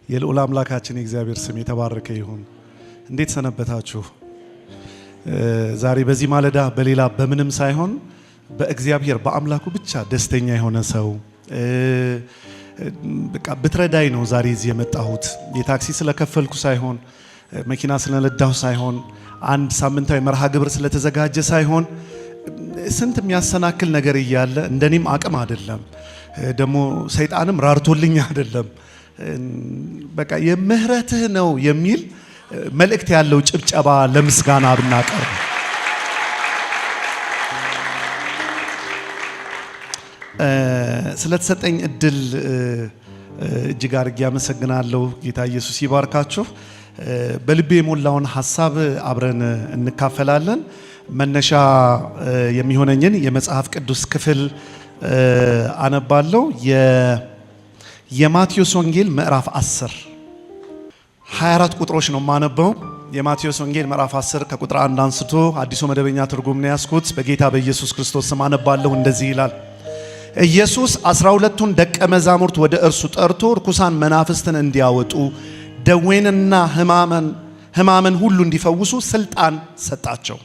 የልዑል አምላካችን የእግዚአብሔር ስም የተባረከ ይሁን። እንዴት ሰነበታችሁ? ዛሬ በዚህ ማለዳ በሌላ በምንም ሳይሆን በእግዚአብሔር በአምላኩ ብቻ ደስተኛ የሆነ ሰው በቃ ብትረዳኝ ነው ዛሬ እዚህ የመጣሁት። የታክሲ ስለከፈልኩ ሳይሆን፣ መኪና ስለነዳሁ ሳይሆን፣ አንድ ሳምንታዊ መርሃ ግብር ስለተዘጋጀ ሳይሆን፣ ስንት የሚያሰናክል ነገር እያለ እንደኔም አቅም አይደለም፣ ደግሞ ሰይጣንም ራርቶልኝ አይደለም፣ በቃ የምህረትህ ነው የሚል መልእክት ያለው ጭብጨባ ለምስጋና ብናቀርብ። ስለተሰጠኝ እድል እጅግ አድርጌ አመሰግናለሁ። ጌታ ኢየሱስ ይባርካችሁ። በልቤ የሞላውን ሀሳብ አብረን እንካፈላለን። መነሻ የሚሆነኝን የመጽሐፍ ቅዱስ ክፍል አነባለሁ። የማቴዎስ ወንጌል ምዕራፍ 10 24 ቁጥሮች ነው የማነበው። የማቴዎስ ወንጌል ምዕራፍ 10 ከቁጥር 1 አንስቶ አዲሱ መደበኛ ትርጉም ነው ያስኩት። በጌታ በኢየሱስ ክርስቶስ ስም አነባለሁ። እንደዚህ ይላል። ኢየሱስ 12ቱን ደቀ መዛሙርት ወደ እርሱ ጠርቶ ርኩሳን መናፍስትን እንዲያወጡ ደዌንና ሕማምን ሁሉ እንዲፈውሱ ስልጣን ሰጣቸው።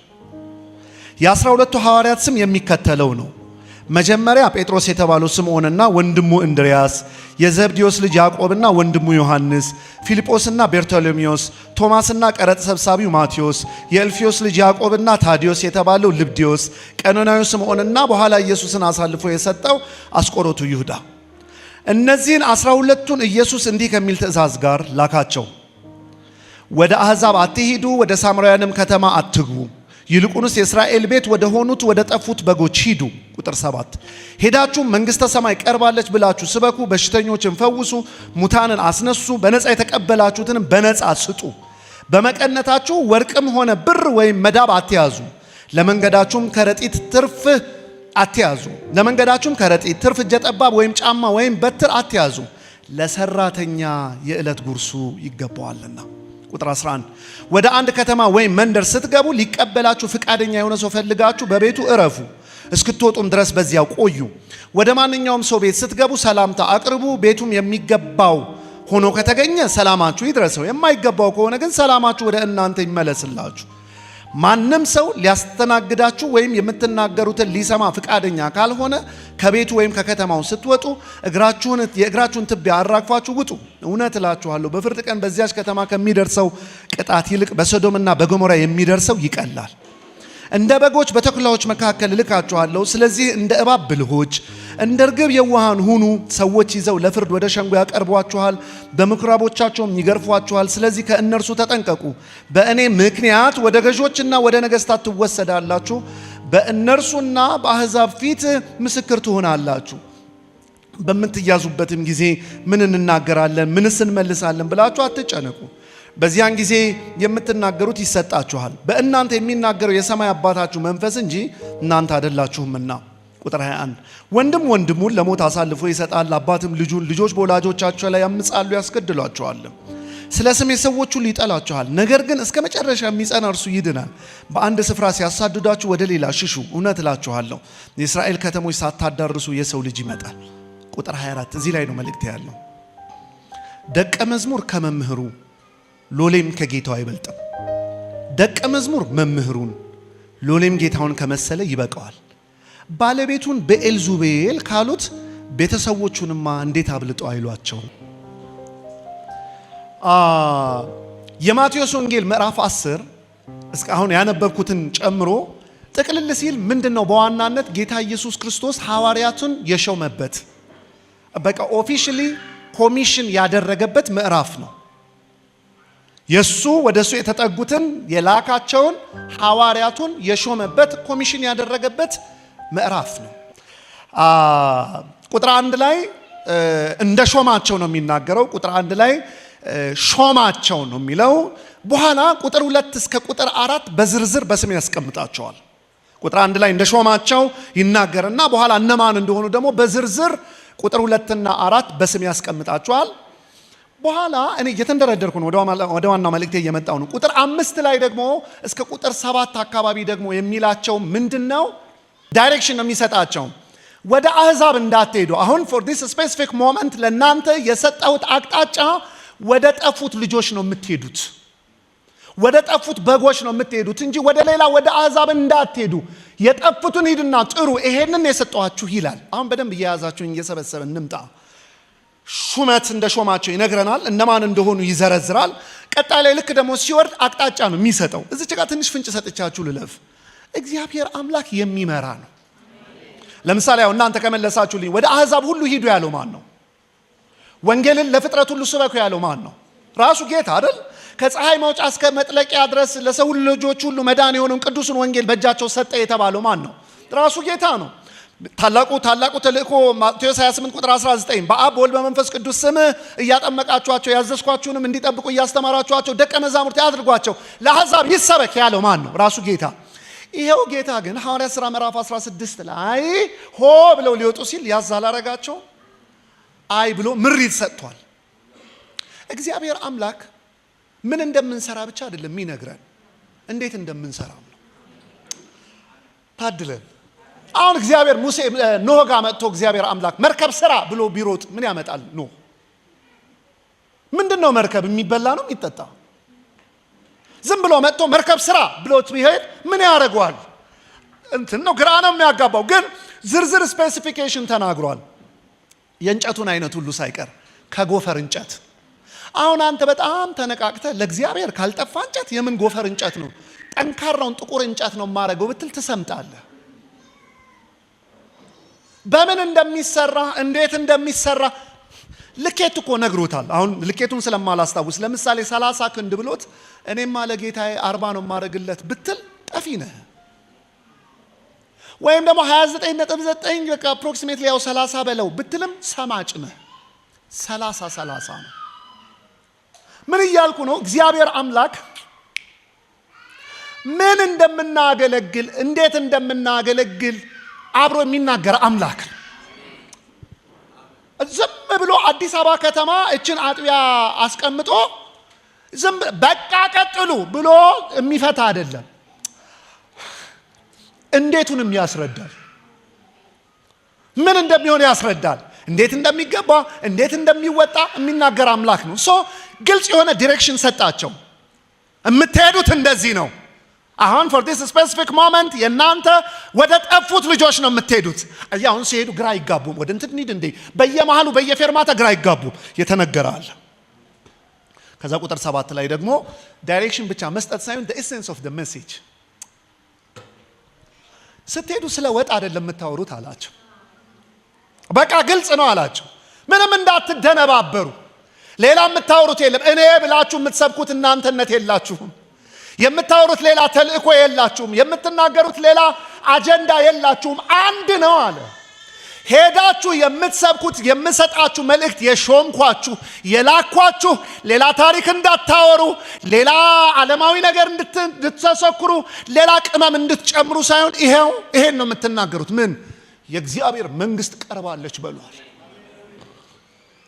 የ12ቱ ሐዋርያት ስም የሚከተለው ነው። መጀመሪያ ጴጥሮስ የተባለው ስምዖንና ወንድሙ እንድርያስ፣ የዘብዴዎስ ልጅ ያዕቆብና ወንድሙ ዮሐንስ፣ ፊልጶስና ቤርቶሎሜዎስ፣ ቶማስና ቀረጥ ሰብሳቢው ማቴዎስ፣ የእልፍዮስ ልጅ ያዕቆብና ታዲዮስ የተባለው ልብዲዮስ፣ ቀኖናዊ ስምዖንና በኋላ ኢየሱስን አሳልፎ የሰጠው አስቆሮቱ ይሁዳ። እነዚህን 12ቱን ኢየሱስ እንዲህ ከሚል ትእዛዝ ጋር ላካቸው። ወደ አሕዛብ አትሂዱ፣ ወደ ሳምራውያንም ከተማ አትግቡ፣ ይልቁንስ የእስራኤል ቤት ወደ ሆኑት ወደ ጠፉት በጎች ሂዱ። ቁጥር 7 ሄዳችሁም መንግሥተ ሰማይ ቀርባለች ብላችሁ ስበኩ፣ በሽተኞችን ፈውሱ፣ ሙታንን አስነሱ፣ በነፃ የተቀበላችሁትንም በነፃ ስጡ። በመቀነታችሁ ወርቅም ሆነ ብር ወይም መዳብ አትያዙ፣ ለመንገዳችሁም ከረጢት ትርፍ አትያዙ። ለመንገዳችሁም ከረጢት ትርፍ፣ እጀ ጠባብ ወይም ጫማ ወይም በትር አትያዙ፣ ለሰራተኛ የዕለት ጉርሱ ይገባዋልና። ቁጥር 11 ወደ አንድ ከተማ ወይም መንደር ስትገቡ ሊቀበላችሁ ፍቃደኛ የሆነ ሰው ፈልጋችሁ በቤቱ እረፉ፣ እስክትወጡም ድረስ በዚያው ቆዩ። ወደ ማንኛውም ሰው ቤት ስትገቡ ሰላምታ አቅርቡ። ቤቱም የሚገባው ሆኖ ከተገኘ ሰላማችሁ ይድረሰው፣ የማይገባው ከሆነ ግን ሰላማችሁ ወደ እናንተ ይመለስላችሁ። ማንም ሰው ሊያስተናግዳችሁ ወይም የምትናገሩትን ሊሰማ ፍቃደኛ ካልሆነ ከቤቱ ወይም ከከተማው ስትወጡ የእግራችሁን ትቢያ አራግፋችሁ ውጡ። እውነት እላችኋለሁ በፍርድ ቀን በዚያች ከተማ ከሚደርሰው ቅጣት ይልቅ በሶዶምና በገሞራ የሚደርሰው ይቀላል። እንደ በጎች በተኩላዎች መካከል እልካችኋለሁ። ስለዚህ እንደ እባብ ብልሆች፣ እንደ ርግብ የዋሃን ሁኑ። ሰዎች ይዘው ለፍርድ ወደ ሸንጎ ያቀርቧችኋል፣ በምኩራቦቻቸውም ይገርፏችኋል። ስለዚህ ከእነርሱ ተጠንቀቁ። በእኔ ምክንያት ወደ ገዦችና ወደ ነገሥታት ትወሰዳላችሁ፣ በእነርሱና በአሕዛብ ፊት ምስክር ትሆናላችሁ። በምትያዙበትም ጊዜ ምን እንናገራለን፣ ምንስ እንመልሳለን ብላችሁ አትጨነቁ። በዚያን ጊዜ የምትናገሩት ይሰጣችኋል። በእናንተ የሚናገረው የሰማይ አባታችሁ መንፈስ እንጂ እናንተ አይደላችሁምና። ቁጥር 21 ወንድም ወንድሙን ለሞት አሳልፎ ይሰጣል፣ አባትም ልጁን፣ ልጆች በወላጆቻቸው ላይ ያምጻሉ፣ ያስገድሏቸዋል። ስለ ስሜ ሰዎች ሁሉ ይጠላችኋል። ነገር ግን እስከ መጨረሻ የሚጸና እርሱ ይድናል። በአንድ ስፍራ ሲያሳድዷችሁ ወደ ሌላ ሽሹ። እውነት እላችኋለሁ የእስራኤል ከተሞች ሳታዳርሱ የሰው ልጅ ይመጣል። ቁጥር 24 እዚህ ላይ ነው መልእክት ያለው። ደቀ መዝሙር ከመምህሩ ሎሌም ከጌታው አይበልጥም። ደቀ መዝሙር መምህሩን ሎሌም ጌታውን ከመሰለ ይበቃዋል። ባለቤቱን በኤልዙቤል ካሉት ቤተሰቦቹንማ እንዴት አብልጠው አይሏቸው። የማቴዎስ ወንጌል ምዕራፍ 10 እስካሁን ያነበብኩትን ጨምሮ ጥቅልል ሲል ምንድን ነው? በዋናነት ጌታ ኢየሱስ ክርስቶስ ሐዋርያቱን የሾመበት፣ በቃ officially commission ያደረገበት ምዕራፍ ነው። የሱ ወደ እሱ የተጠጉትን የላካቸውን ሐዋርያቱን የሾመበት፣ ኮሚሽን ያደረገበት ምዕራፍ ነው። ቁጥር 1 ላይ እንደ ሾማቸው ነው የሚናገረው። ቁጥር 1 ላይ ሾማቸው ነው የሚለው። በኋላ ቁጥር 2 እስከ ቁጥር 4 በዝርዝር በስም ያስቀምጣቸዋል። ቁጥር 1 ላይ እንደ ሾማቸው ይናገርና በኋላ እነማን እንደሆኑ ደግሞ በዝርዝር ቁጥር 2ና 4 በስም ያስቀምጣቸዋል። በኋላ እኔ እየተንደረደርኩ ነው፣ ወደ ዋናው መልእክቴ እየመጣሁ ነው። ቁጥር 5 ላይ ደግሞ እስከ ቁጥር 7 አካባቢ ደግሞ የሚላቸው ምንድን ነው? Direction ነው የሚሰጣቸው። ወደ አህዛብ እንዳትሄዱ። አሁን for this specific moment ለእናንተ የሰጠሁት አቅጣጫ ወደ ጠፉት ልጆች ነው የምትሄዱት፣ ወደ ጠፉት በጎች ነው የምትሄዱት እንጂ ወደ ሌላ ወደ አሕዛብ እንዳትሄዱ፣ የጠፉትን ሂድና ጥሩ፣ ይሄንን የሰጠኋችሁ ይላል። አሁን በደንብ እየያዛችሁኝ እየሰበሰበ እንምጣ። ሹመት እንደ ሾማቸው ይነግረናል። እነማን እንደሆኑ ይዘረዝራል። ቀጣይ ላይ ልክ ደግሞ ሲወርድ አቅጣጫ ነው የሚሰጠው። እዚች ጋር ትንሽ ፍንጭ ሰጥቻችሁ ልለፍ። እግዚአብሔር አምላክ የሚመራ ነው። ለምሳሌ ያው እናንተ ከመለሳችሁልኝ ወደ አሕዛብ ሁሉ ሂዱ ያለው ማን ነው? ወንጌልን ለፍጥረት ሁሉ ስበኩ ያለው ማን ነው? ራሱ ጌታ አይደል? ከፀሐይ መውጫ እስከ መጥለቂያ ድረስ ለሰው ልጆች ሁሉ መዳን የሆነውን ቅዱሱን ወንጌል በእጃቸው ሰጠ የተባለው ማን ነው? ራሱ ጌታ ነው። ታላቁ ታላቁ ተልእኮ ማቴዎስ 28 ቁጥር 19፣ በአብ፣ በወልድ፣ በመንፈስ ቅዱስ ስም እያጠመቃችኋቸው፣ ያዘዝኳችሁንም እንዲጠብቁ እያስተማራችኋቸው ደቀ መዛሙርት አድርጓቸው፣ ለአሕዛብ ይሰበክ ያለው ማን ነው? ራሱ ጌታ። ይሄው ጌታ ግን ሐዋርያት ሥራ ምዕራፍ 16 ላይ ሆ ብለው ሊወጡ ሲል ያዝ አላረጋቸው፣ አይ ብሎ ምሪት ሰጥቷል። እግዚአብሔር አምላክ ምን እንደምንሰራ ብቻ አይደለም የሚነግረን፣ እንዴት እንደምንሰራም ነው። ታድለን። አሁን እግዚአብሔር ሙሴ ኖህ ጋር መጥቶ እግዚአብሔር አምላክ መርከብ ስራ ብሎ ቢሮጥ ምን ያመጣል? ኖህ ምንድን ነው መርከብ? የሚበላ ነው የሚጠጣ? ዝም ብሎ መጥቶ መርከብ ስራ ብሎት ቢሄድ ምን ያደርገዋል? እንትን ነው፣ ግራ ነው የሚያጋባው። ግን ዝርዝር specification ተናግሯል። የእንጨቱን አይነት ሁሉ ሳይቀር፣ ከጎፈር እንጨት። አሁን አንተ በጣም ተነቃቅተህ ለእግዚአብሔር ካልጠፋ እንጨት የምን ጎፈር እንጨት ነው፣ ጠንካራውን ጥቁር እንጨት ነው የማደርገው ብትል ትሰምጣለህ። በምን እንደሚሰራ፣ እንዴት እንደሚሰራ ልኬት እኮ ነግሮታል። አሁን ልኬቱን ስለማላስታውስ ለምሳሌ 30 ክንድ ብሎት እኔማ ለጌታዬ 40 ነው የማደርግለት ብትል ጠፊ ነህ። ወይም ደግሞ 29.9 በቃ approximately ያው 30 በለው ብትልም ሰማጭ ነህ። 30 30 ነው። ምን እያልኩ ነው? እግዚአብሔር አምላክ ምን እንደምናገለግል፣ እንዴት እንደምናገለግል አብሮ የሚናገር አምላክ ነው። ዝም ብሎ አዲስ አበባ ከተማ እችን አጥቢያ አስቀምጦ ዝም በቃ ቀጥሉ ብሎ የሚፈታ አይደለም። እንዴቱንም ያስረዳል። ምን እንደሚሆን ያስረዳል። እንዴት እንደሚገባ፣ እንዴት እንደሚወጣ የሚናገር አምላክ ነው። So ግልጽ የሆነ direction ሰጣቸው። የምትሄዱት እንደዚህ ነው። አሁን for this specific moment የእናንተ ወደ ጠፉት ልጆች ነው የምትሄዱት። እያ አሁን ሲሄዱ ግራ አይጋቡም። ወደ እንትን እንሂድ እንዴ፣ በየመሃሉ በየፌርማታ ግራ አይጋቡም። የተነገረ አለ። ከዛ ቁጥር 7 ላይ ደግሞ direction ብቻ መስጠት ሳይሆን essence of the message፣ ስትሄዱ ስለ ወጥ አይደለም የምታወሩት አላቸው። በቃ ግልጽ ነው አላቸው። ምንም እንዳትደነባበሩ። ሌላ የምታወሩት የለም። እኔ ብላችሁ የምትሰብኩት እናንተነት የላችሁም። የምታወሩት ሌላ ተልእኮ የላችሁም። የምትናገሩት ሌላ አጀንዳ የላችሁም። አንድ ነው አለ። ሄዳችሁ የምትሰብኩት የምሰጣችሁ መልእክት፣ የሾምኳችሁ፣ የላኳችሁ ሌላ ታሪክ እንዳታወሩ፣ ሌላ ዓለማዊ ነገር እንድትሰሰክሩ፣ ሌላ ቅመም እንድትጨምሩ ሳይሆን ይሄው ይሄን ነው የምትናገሩት። ምን? የእግዚአብሔር መንግስት ቀርባለች በሏል።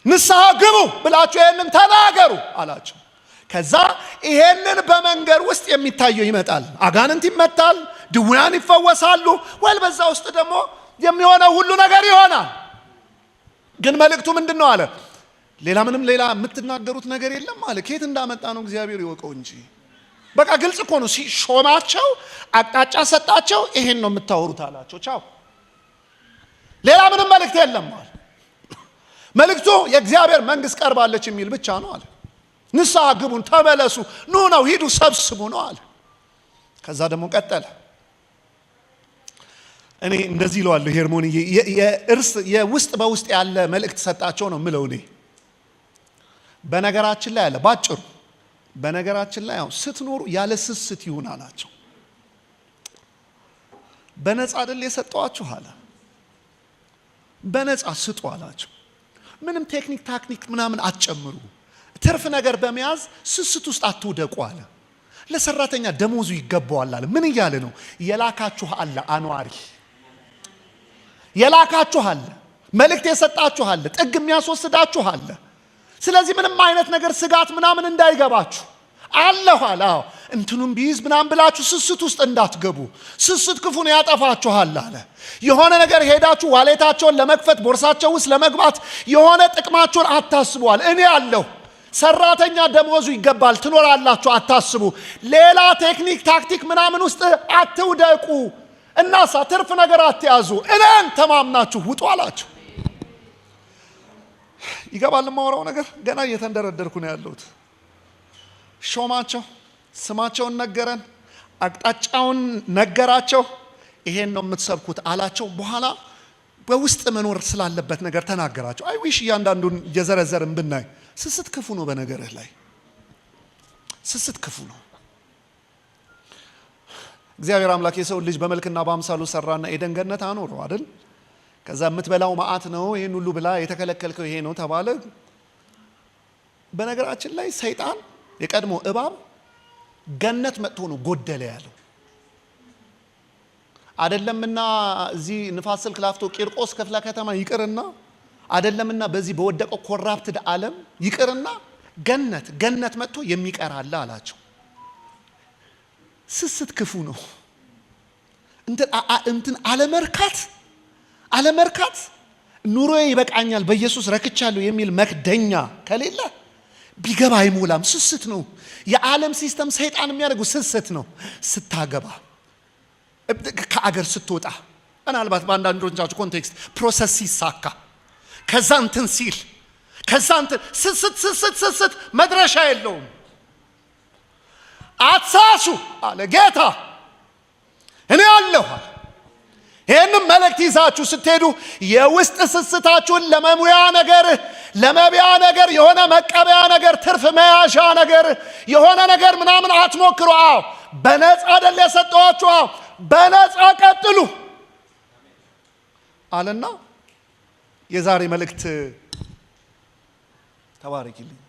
ንስሐ ግቡ ብላችሁ ይሄንን ተናገሩ አላቸው። ከዛ ይሄንን በመንገር ውስጥ የሚታየው ይመጣል። አጋንንት ይመታል፣ ድውያን ይፈወሳሉ። Well በዛ ውስጥ ደግሞ የሚሆነው ሁሉ ነገር ይሆናል። ግን መልእክቱ ምንድን ነው አለ። ሌላ ምንም ሌላ የምትናገሩት ነገር የለም አለ። ከየት እንዳመጣ ነው እግዚአብሔር ይወቀው እንጂ። በቃ ግልጽ እኮ ነው። ሲሾማቸው አቅጣጫ ሰጣቸው። ይሄን ነው የምታወሩት አላቸው። ቻው። ሌላ ምንም መልእክት የለም አለ። መልእክቱ የእግዚአብሔር መንግስት ቀርባለች የሚል ብቻ ነው አለ። ንስሐ ግቡን፣ ተመለሱ፣ ኑ ነው፣ ሂዱ፣ ሰብስቡ ነው አለ። ከዛ ደግሞ ቀጠለ። እኔ እንደዚህ ይለዋለሁ ሄርሞንዬ፣ የእርስ የውስጥ በውስጥ ያለ መልእክት ሰጣቸው ነው ምለው እኔ። በነገራችን ላይ አለ፣ ባጭሩ በነገራችን ላይ ያው ስትኖሩ ያለ ስስት ይሁን አላቸው። በነፃ አይደል የሰጠኋችሁ አለ። በነፃ ስጡ አላቸው። ምንም ቴክኒክ ታክኒክ ምናምን አትጨምሩ። ትርፍ ነገር በመያዝ ስስት ውስጥ አትውደቁ አለ። ለሰራተኛ ደሞዙ ይገባዋል አለ። ምን እያለ ነው? የላካችሁ አለ፣ አኗሪ የላካችሁ አለ፣ መልእክት የሰጣችሁ አለ፣ ጥግ የሚያስወስዳችሁ አለ። ስለዚህ ምንም አይነት ነገር ስጋት ምናምን እንዳይገባችሁ አለሁ አለ። አዎ እንትኑን ቢይዝ ምናምን ብላችሁ ስስት ውስጥ እንዳትገቡ። ስስት ክፉን ያጠፋችኋል አለ። የሆነ ነገር ሄዳችሁ wallet ኣቸውን ለመክፈት፣ ቦርሳቸው ውስጥ ለመግባት የሆነ ጥቅማችሁን አታስቡ አለ። እኔ አለሁ። ሰራተኛ ደመወዙ ይገባል፣ ትኖራላችሁ፣ አታስቡ። ሌላ ቴክኒክ ታክቲክ ምናምን ውስጥ አትውደቁ። እናሳ ትርፍ ነገር አትያዙ፣ እኔን ተማምናችሁ ውጡ አላቸው። ይገባል የማወራው ነገር? ገና እየተንደረደርኩ ነው ያለሁት። ሾማቸው፣ ስማቸውን ነገረን፣ አቅጣጫውን ነገራቸው። ይሄን ነው የምትሰብኩት አላቸው። በኋላ በውስጥ መኖር ስላለበት ነገር ተናገራቸው። I wish እያንዳንዱን እየዘረዘርን ብናይ። ስስት ክፉ ነው። በነገርህ ላይ ስስት ክፉ ነው። እግዚአብሔር አምላክ የሰው ልጅ በመልክና በአምሳሉ ሰራና ኤደን ገነት አኖረው አይደል? ከዛ የምትበላው መዓት ነው፣ ይህን ሁሉ ብላ የተከለከልከው ይሄ ነው ተባለ። በነገራችን ላይ ሰይጣን የቀድሞ እባብ ገነት መጥቶ ነው ጎደለ ያለው። አደለምና እዚህ ንፋስ ስልክ ላፍቶ ቂርቆስ ክፍለ ከተማ ይቅርና፣ አደለምና በዚህ በወደቀው corrupted ዓለም ይቅርና፣ ገነት ገነት መጥቶ የሚቀር አለ አላቸው። ስስት ክፉ ነው። እንትን አለመርካት አለመርካት፣ ኑሮዬ ይበቃኛል፣ በኢየሱስ ረክቻለሁ የሚል መክደኛ ከሌለ ቢገባ አይሞላም። ስስት ነው። የዓለም system ሰይጣን የሚያደርገው ስስት ነው። ስታገባ፣ ከአገር ስትወጣ፣ ምናልባት በአንዳንዶቻችሁ context process ሲሳካ፣ ከዛ እንትን ሲል፣ ከዛ እንትን ስስት ስስት ስስት መድረሻ የለውም። አትሳሱ አለ ጌታ፣ እኔ አለሁ አለ። ይህንም መልእክት ይዛችሁ ስትሄዱ የውስጥ ስስታችሁን ለመሙያ ነገር፣ ለመቢያ ነገር፣ የሆነ መቀበያ ነገር፣ ትርፍ መያዣ ነገር፣ የሆነ ነገር ምናምን አትሞክሩ። አዎ፣ በነፃ አይደል የሰጠኋችሁ? አዎ፣ በነፃ ቀጥሉ አለና የዛሬ መልእክት፣ ተባረኪልኝ።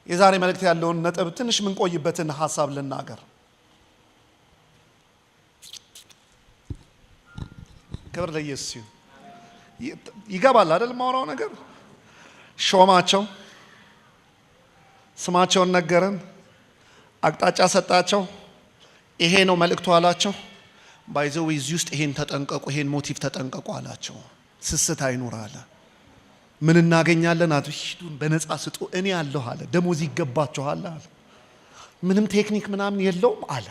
የዛሬ መልእክት ያለውን ነጥብ ትንሽ የምንቆይበትን ሀሳብ ልናገር። ክብር ለኢየሱስ ይሁን። ይገባል አይደል የማወራው ነገር? ሾማቸው፣ ስማቸውን ነገረን፣ አቅጣጫ ሰጣቸው። ይሄ ነው መልእክቱ አላቸው። By the way፣ እዚህ ውስጥ ይሄን ተጠንቀቁ፣ ይሄን motive ተጠንቀቁ አላቸው። ስስት አይኑር አለ። ምን እናገኛለን? አቱ ሂዱን በነፃ ስጡ፣ እኔ አለሁ አለ። ደሞዝ ይገባችኋል አለ። ምንም ቴክኒክ ምናምን የለውም አለ።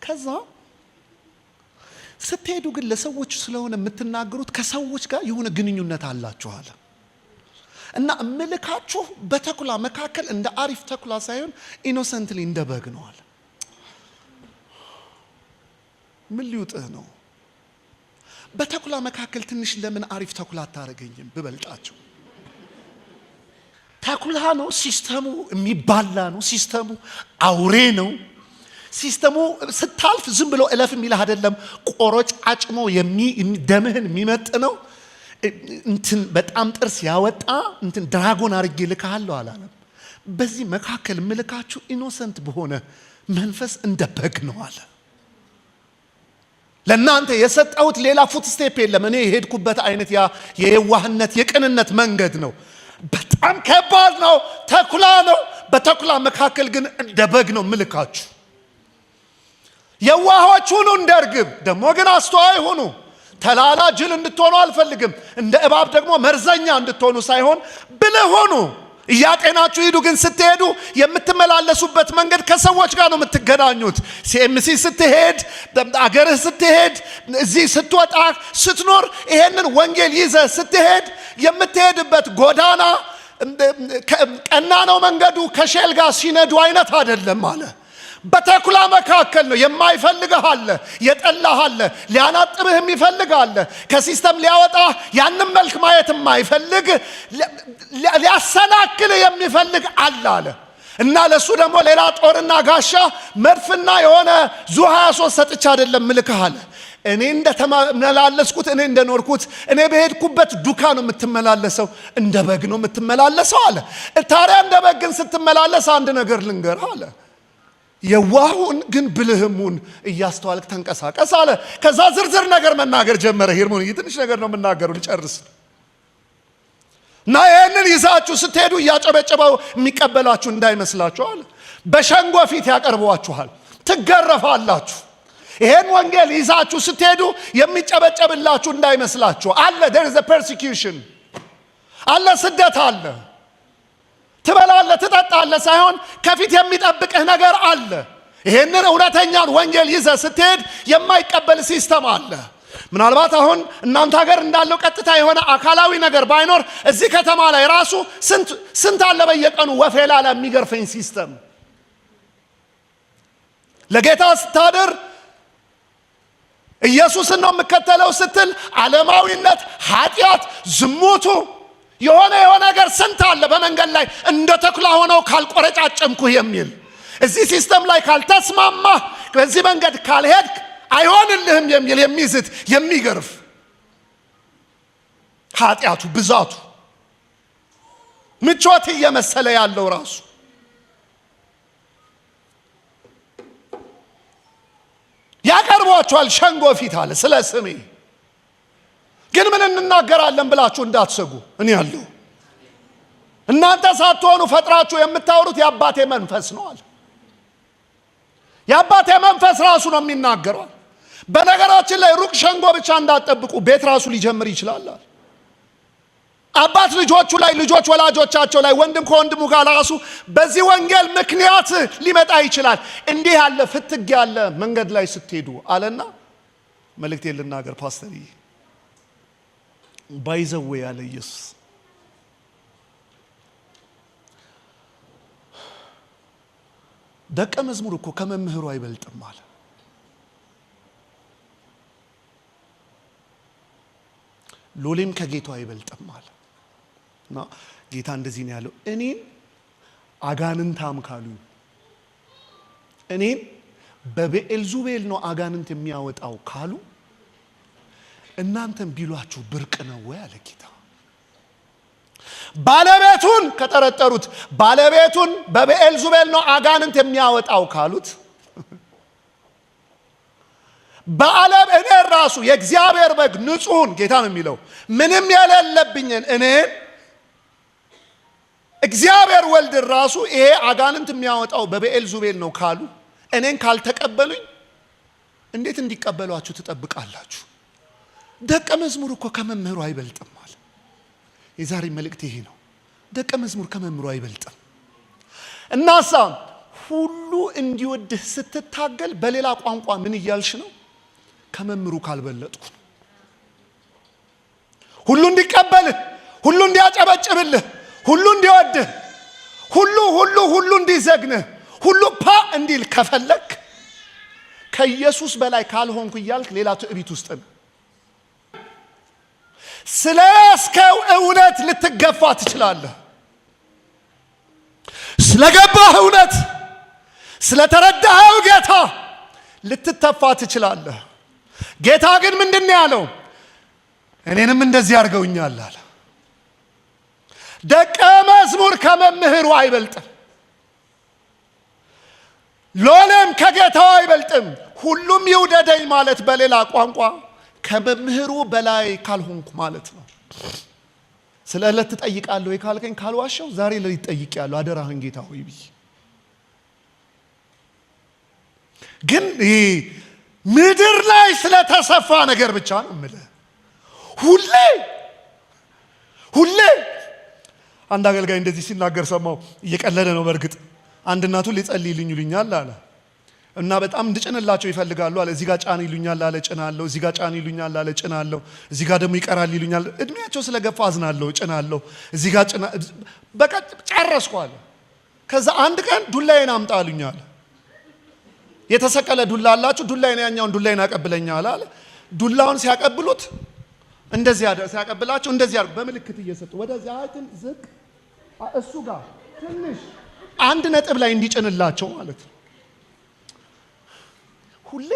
ከዛ ስትሄዱ ግን ለሰዎች ስለሆነ የምትናገሩት ከሰዎች ጋር የሆነ ግንኙነት አላችሁ አለ። እና እምልካችሁ በተኩላ መካከል እንደ አሪፍ ተኩላ ሳይሆን innocently እንደ በግ ነው አለ። ምን ሊውጥህ ነው? በተኩላ መካከል ትንሽ ለምን አሪፍ ተኩላ አታደርገኝም ብበልጣቸው? ተኩላ ነው system ኡ፣ የሚባላ ነው system ኡ፣ አውሬ ነው system ኡ። ስታልፍ ዝም ብሎ እለፍ የሚልህ አይደለም። ቆሮጭ አጭሞ ደምህን የሚመጥ ነው። እንትን በጣም ጥርስ ያወጣ እንትን dragon አርጌ ልክሃለሁ አላለም። በዚህ መካከል ምልካችሁ innocent በሆነ መንፈስ እንደ በግ ነው አለ። ለእናንተ የሰጠሁት ሌላ footstep የለም። እኔ የሄድኩበት አይነት ያ የየዋህነት የቅንነት መንገድ ነው። በጣም ከባድ ነው። ተኩላ ነው። በተኩላ መካከል ግን እንደ በግ ነው ምልካችሁ። የዋሆች ሁኑ እንደ እርግብ፣ ደግሞ ግን አስተዋይ ሁኑ። ተላላ ጅል እንድትሆኑ አልፈልግም። እንደ እባብ ደግሞ መርዘኛ እንድትሆኑ ሳይሆን ብልህ ሁኑ። እያጤናችሁ ሂዱ። ግን ስትሄዱ የምትመላለሱበት መንገድ ከሰዎች ጋር ነው የምትገናኙት። ሲኤምሲ ስትሄድ፣ አገርህ ስትሄድ፣ እዚህ ስትወጣ፣ ስትኖር፣ ይሄንን ወንጌል ይዘህ ስትሄድ የምትሄድበት ጎዳና ቀና ነው መንገዱ። ከሼል ጋር ሲነዱ አይነት አይደለም አለ። በተኩላ መካከል ነው። የማይፈልግህ አለ፣ የጠላህ አለ፣ ሊያናጥብህ የሚፈልግ አለ፣ ከ system ሊያወጣህ ያንን መልክ ማየት የማይፈልግ፣ ሊያሰናክልህ የሚፈልግ አለ አለ። እና ለእሱ ደግሞ ሌላ ጦርና ጋሻ መድፍና የሆነ ዙ 23 ሰጥቻ አይደለም ምልክህ አለ። እኔ እንደተመላለስኩት፣ እኔ እንደኖርኩት፣ እኔ በሄድኩበት ዱካ ነው የምትመላለሰው፣ እንደ በግ ነው የምትመላለሰው አለ። ታዲያ እንደ በግ ግን ስትመላለስ አንድ ነገር ልንገርህ አለ። የዋሁን ግን ብልህሙን እያስተዋልክ ተንቀሳቀስ አለ። ከዛ ዝርዝር ነገር መናገር ጀመረ። ሄርሞን፣ ትንሽ ነገር ነው የምናገሩ፣ ልጨርስ። እና ይህንን ይዛችሁ ስትሄዱ እያጨበጨበው የሚቀበላችሁ እንዳይመስላችሁ አለ። በሸንጎ ፊት ያቀርቧችኋል፣ ትገረፋላችሁ። ይሄን ወንጌል ይዛችሁ ስትሄዱ የሚጨበጨብላችሁ እንዳይመስላችሁ አለ። There is a persecution አለ፣ ስደት አለ፣ ትበላለህ፣ ትጠጣለህ ሳይሆን ከፊት የሚጠብቅህ ነገር አለ። ይሄንን እውነተኛን ወንጌል ይዘህ ስትሄድ የማይቀበል system አለ። ምናልባት አሁን እናንተ ሀገር እንዳለው ቀጥታ የሆነ አካላዊ ነገር ባይኖር እዚህ ከተማ ላይ ራሱ ስንት አለ በየቀኑ ወፌላላ የሚገርፈኝ system። ለጌታ ስታድር ኢየሱስን ነው የምከተለው ስትል ዓለማዊነት፣ ኃጢአት፣ ዝሙቱ የሆነ የሆነ ነገር ስንት አለ በመንገድ ላይ እንደ ተኩላ ሆነው ካልቆረጫጨምኩህ የሚል፣ እዚህ system ላይ ካልተስማማህ፣ በዚህ መንገድ ካልሄድክ አይሆንልህም የሚል፣ የሚዝት፣ የሚገርፍ፣ ኃጢአቱ ብዛቱ ምቾት እየመሰለ ያለው ራሱ። ያቀርቧቸዋል ሸንጎ ፊት አለ ስለ ስሜ። ግን ምን እንናገራለን ብላችሁ እንዳትሰጉ፣ እኔ አለሁ። እናንተ ሳትሆኑ ፈጥራችሁ የምታወሩት የአባቴ መንፈስ ነው አለ። የአባቴ መንፈስ ራሱ ነው የሚናገረው። በነገራችን ላይ ሩቅ ሸንጎ ብቻ እንዳትጠብቁ፣ ቤት ራሱ ሊጀምር ይችላል። አባት ልጆቹ ላይ፣ ልጆች ወላጆቻቸው ላይ፣ ወንድም ከወንድሙ ጋር ራሱ በዚህ ወንጌል ምክንያት ሊመጣ ይችላል። እንዲህ ያለ ፍትግ ያለ መንገድ ላይ ስትሄዱ አለና መልእክቴን ልናገር ፓስተርዬ። By the way ያለ ኢየሱስ፣ ደቀ መዝሙር እኮ ከመምህሩ አይበልጥም አለ። ሎሌም ከጌታው አይበልጥም አለ። እና ጌታ እንደዚህ ነው ያለው፣ እኔን አጋንንታም ካሉኝ፣ እኔን በብኤልዙቤል ነው አጋንንት የሚያወጣው ካሉ፣ እናንተም ቢሏችሁ ብርቅ ነው ወይ አለ ጌታ። ባለቤቱን ከጠረጠሩት፣ ባለቤቱን በብኤልዙቤል ነው አጋንንት የሚያወጣው ካሉት፣ በዓለም እኔ ራሱ የእግዚአብሔር በግ ንጹሑን፣ ጌታ ነው የሚለው፣ ምንም የሌለብኝን እኔን እግዚአብሔር ወልድ ራሱ ይሄ አጋንንት የሚያወጣው በብኤልዙቤል ነው ካሉ፣ እኔን ካልተቀበሉኝ እንዴት እንዲቀበሏችሁ ትጠብቃላችሁ? ደቀ መዝሙር እኮ ከመምህሩ አይበልጥም አለ። የዛሬ መልእክት ይሄ ነው። ደቀ መዝሙር ከመምህሩ አይበልጥም። እናሳ ሁሉ እንዲወድህ ስትታገል በሌላ ቋንቋ ምን እያልሽ ነው? ከመምህሩ ካልበለጥኩ። ሁሉ እንዲቀበልህ፣ ሁሉ እንዲያጨበጭብልህ፣ ሁሉ እንዲወድህ፣ ሁሉ ሁሉ ሁሉ እንዲዘግንህ፣ ሁሉ ፓ እንዲል ከፈለክ ከኢየሱስ በላይ ካልሆንኩ እያልክ ሌላ ትዕቢት ውስጥ ነው። ስለ ያዝከው እውነት ልትገፋ ትችላለህ። ስለገባህ እውነት፣ ስለተረዳኸው ጌታ ልትተፋ ትችላለህ። ጌታ ግን ምንድን ነው ያለው? እኔንም እንደዚህ አድርገውኛል አለ። ደቀ መዝሙር ከመምህሩ አይበልጥም። ሎሌም ከጌታው አይበልጥም። ሁሉም ይውደደኝ ማለት በሌላ ቋንቋ ከመምህሩ በላይ ካልሆንኩ ማለት ነው። ስለ ዕለት ትጠይቃለህ ወይ ካልከኝ ካልዋሸው ዛሬ ሌሊት ጠይቄያለሁ። አደራህን ጌታ ሆይ ብዬ። ግን ይህ ምድር ላይ ስለተሰፋ ነገር ብቻ ነው የምልህ። ሁሌ ሁሌ አንድ አገልጋይ እንደዚህ ሲናገር ሰማው። እየቀለደ ነው በእርግጥ። አንድ እናቱ ሊጸልይልኝ ይሉኛል አለ እና በጣም እንድጭንላቸው ይፈልጋሉ አለ። እዚህ ጋር ጫን ይሉኛል አለ፣ ጭናለሁ። እዚህ ጋር ጫን ይሉኛል አለ፣ ጭናለሁ። እዚህ ጋር ደግሞ ይቀራል ይሉኛል። እድሜያቸው ስለገፋ አዝናለሁ፣ ጭናለሁ። እዚህ ጋር ጭና፣ በቃ ጨረስኩ አለ። ከዛ አንድ ቀን ዱላዬን አምጣ አሉኝ አለ። የተሰቀለ ዱላ አላችሁ፣ ዱላዬን፣ ያኛውን ዱላዬን አቀብለኛል አለ። ዱላውን ሲያቀብሉት እንደዚህ ሲያቀብላቸው እንደዚህ አድርጉ በምልክት እየሰጡ ወደዚያ አይትን ዝቅ እሱ ጋር ትንሽ አንድ ነጥብ ላይ እንዲጭንላቸው ማለት ነው። ሁሌ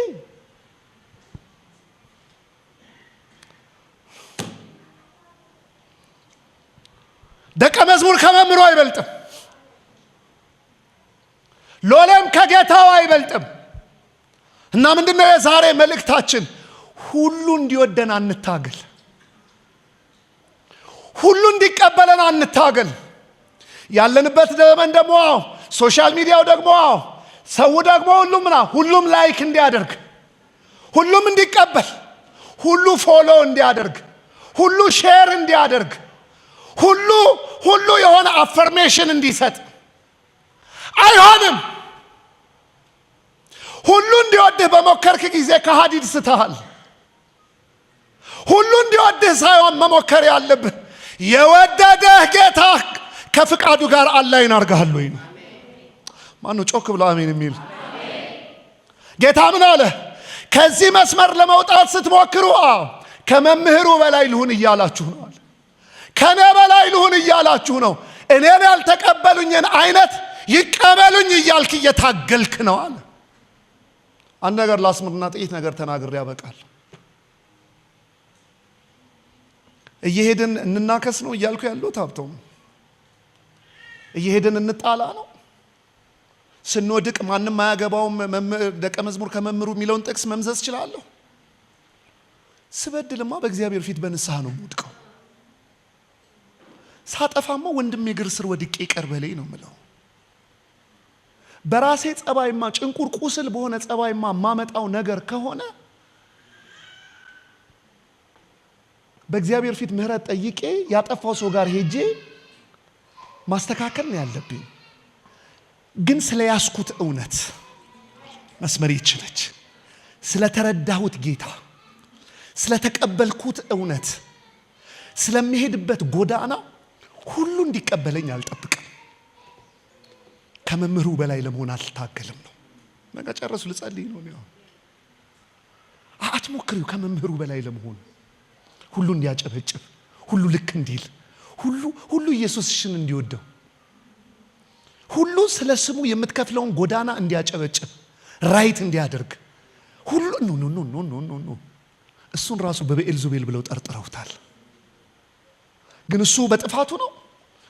ደቀ መዝሙር ከመምህሩ አይበልጥም። ሎሌም ከጌታው አይበልጥም። እና ምንድነው የዛሬ መልእክታችን? ሁሉ እንዲወደን አንታገል። ሁሉ እንዲቀበለን አንታገል። ያለንበት ዘመን ደግሞ social media ው ደግሞ ሰው ደግሞ ሁሉም ሁሉም like እንዲያደርግ፣ ሁሉም እንዲቀበል፣ ሁሉ follow እንዲያደርግ፣ ሁሉ share እንዲያደርግ፣ ሁሉ ሁሉ የሆነ affirmation እንዲሰጥ አይሆንም። ሁሉ እንዲወድህ በሞከርክ ጊዜ ከሀዲድ ስተሃል። ሁሉ እንዲወድህ ሳይሆን መሞከር ያለብህ የወደደህ ጌታ ከፍቃዱ ጋር align አድርገሃል ወይ ነው። ማነው ጮክ ብሎ አሜን የሚል? ጌታ ምን አለ? ከዚህ መስመር ለመውጣት ስትሞክሩ አዎ ከመምህሩ በላይ ልሁን እያላችሁ ነው አለ። ከኔ በላይ ልሁን እያላችሁ ነው። እኔን ያልተቀበሉኝን አይነት ይቀበሉኝ እያልክ እየታገልክ ነው አለ። አንድ ነገር ላስምርና ጥቂት ነገር ተናግሬ ያበቃል። እየሄድን እንናከስ ነው እያልኩ ያለሁት ሀብቶም፣ እየሄድን እንጣላ ነው። ስንወድቅ ማንም አያገባውም ደቀ መዝሙር ከመምህሩ የሚለውን ጥቅስ መምዘዝ እችላለሁ። ስበድልማ በእግዚአብሔር ፊት በንስሐ ነው የምወድቀው። ሳጠፋማ ወንድሜ እግር ስር ወድቄ ይቅር በለኝ ነው የምለው። በራሴ ጸባይማ ጭንቁር ቁስል በሆነ ጸባይማ ማመጣው ነገር ከሆነ በእግዚአብሔር ፊት ምህረት ጠይቄ ያጠፋው ሰው ጋር ሄጄ ማስተካከል ነው ያለብኝ። ግን ስለያዝኩት እውነት መስመር ይችለች ስለተረዳሁት ጌታ፣ ስለተቀበልኩት እውነት፣ ስለሚሄድበት ጎዳና ሁሉ እንዲቀበለኝ አልጠብቅም። ከመምህሩ በላይ ለመሆን አልታገልም ነው። በቃ ጨረሱ፣ ልጸልይ ነው። አትሞክሪው ከመምህሩ በላይ ለመሆን፣ ሁሉ እንዲያጨበጭብ፣ ሁሉ ልክ እንዲል፣ ሁሉ ኢየሱስሽን እንዲወደው፣ ሁሉ ስለ ስሙ የምትከፍለውን ጎዳና እንዲያጨበጭብ፣ right እንዲያደርግ ሁሉ no no no no no no። እሱን ራሱ በብኤልዙቤል ብለው ጠርጥረውታል። ግን እሱ በጥፋቱ ነው።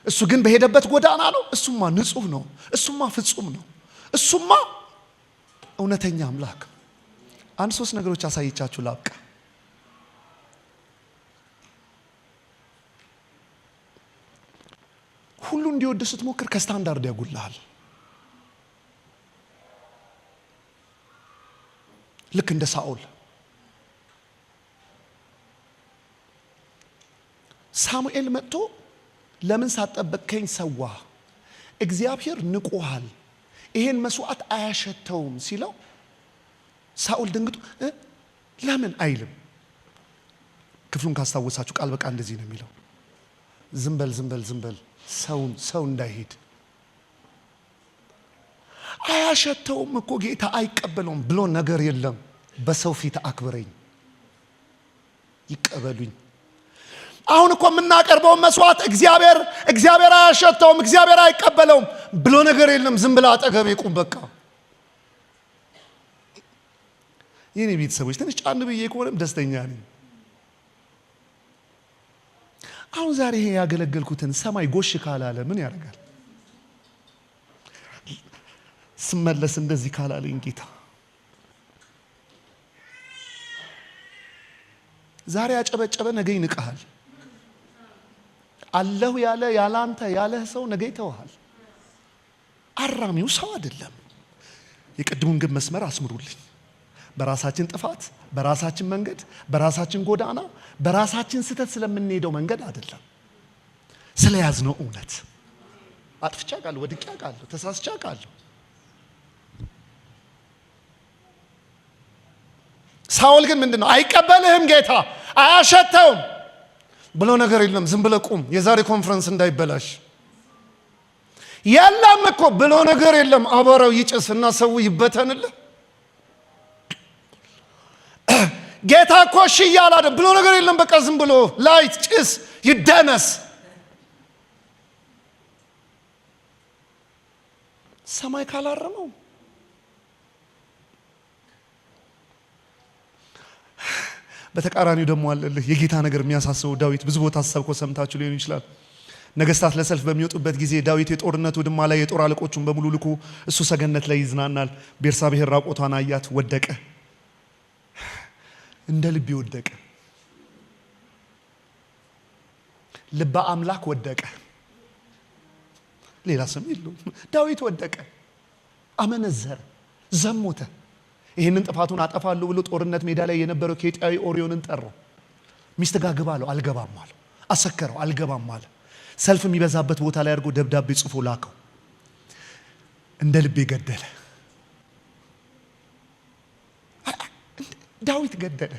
እሱ ግን በሄደበት ጎዳና ነው። እሱማ ንጹህ ነው። እሱማ ፍጹም ነው። እሱማ እውነተኛ አምላክ። አንድ ሶስት ነገሮች አሳይቻችሁ ላብቃ። ሁሉ እንዲወድ ስትሞክር ከስታንዳርድ ያጉልሃል። ልክ እንደ ሳኦል ሳሙኤል መጥቶ ለምን ሳትጠብቀኝ ሰዋ? እግዚአብሔር ንቆሃል፣ ይሄን መስዋዕት አያሸተውም ሲለው ሳኦል ደንግጦ ለምን አይልም። ክፍሉን ካስታወሳችሁ ቃል በቃ እንደዚህ ነው የሚለው፣ ዝም በል ዝም በል ዝም በል ሰው እንዳይሄድ አያሸተውም እኮ ጌታ አይቀበለውም ብሎ ነገር የለም። በሰው ፊት አክብረኝ፣ ይቀበሉኝ። አሁን እኮ የምናቀርበውን መስዋዕት እግዚአብሔር አያሸተውም፣ እግዚአብሔር አይቀበለውም ብሎ ነገር የለም። ዝም ብላ አጠገቤ ቁም በቃ። የኔ ቤተሰቦች ትንሽ ጫን ብዬ ከሆነም ደስተኛ ነኝ። አሁን ዛሬ ይሄ ያገለገልኩትን ሰማይ ጎሽ ካላለ ምን ያደርጋል? ስመለስ እንደዚህ ካላለኝ ጌታ ዛሬ ያጨበጨበ ነገ ይንቅሃል። አለሁ ያለ ያላንተ ያለህ ሰው ነገ ይተውሃል። አራሚው ሰው አይደለም። የቅድሙን ግን መስመር አስምሩልኝ። በራሳችን ጥፋት፣ በራሳችን መንገድ፣ በራሳችን ጎዳና፣ በራሳችን ስህተት ስለምንሄደው መንገድ አይደለም፣ ስለያዝነው እውነት። አጥፍቼ አውቃለሁ፣ ወድቄ አውቃለሁ፣ ተሳስቼ አውቃለሁ። ሳኦል ግን ምንድን ነው? አይቀበልህም ጌታ አያሸተውም ብሎ ነገር የለም። ዝም ብለህ ቁም፣ የዛሬ ኮንፈረንስ እንዳይበላሽ። የለም እኮ ብሎ ነገር የለም። አቧራው ይጭስና ሰው ይበተንልህ። ጌታ እኮ እሺ እያለ አይደል ብሎ ነገር የለም። በቃ ዝም ብሎ light ጭስ ይደነስ። ሰማይ ካላረመው በተቃራኒው ደግሞ አለልህ የጌታ ነገር የሚያሳስበው ዳዊት። ብዙ ቦታ ሰብኮ ሰምታችሁ ሊሆን ይችላል። ነገስታት ለሰልፍ በሚወጡበት ጊዜ ዳዊት የጦርነት ውድማ ላይ የጦር አለቆቹን በሙሉ ልኮ እሱ ሰገነት ላይ ይዝናናል። ቤርሳቤህ ራቆቷን አያት፣ ወደቀ፣ እንደ ልብ ወደቀ። ልበ አምላክ ወደቀ። ሌላ ስም የለውም። ዳዊት ወደቀ፣ አመነዘረ፣ ዘሞተ። ይህንን ጥፋቱን አጠፋለሁ ብሎ ጦርነት ሜዳ ላይ የነበረው ኬጢያዊ ኦርዮንን ጠራው። ሚስት ጋር ግባ አለው፣ አልገባም አለው። አሰከረው፣ አልገባም አለ። ሰልፍ የሚበዛበት ቦታ ላይ አድርጎ ደብዳቤ ጽፎ ላከው። እንደ ልቤ ገደለ። ዳዊት ገደለ።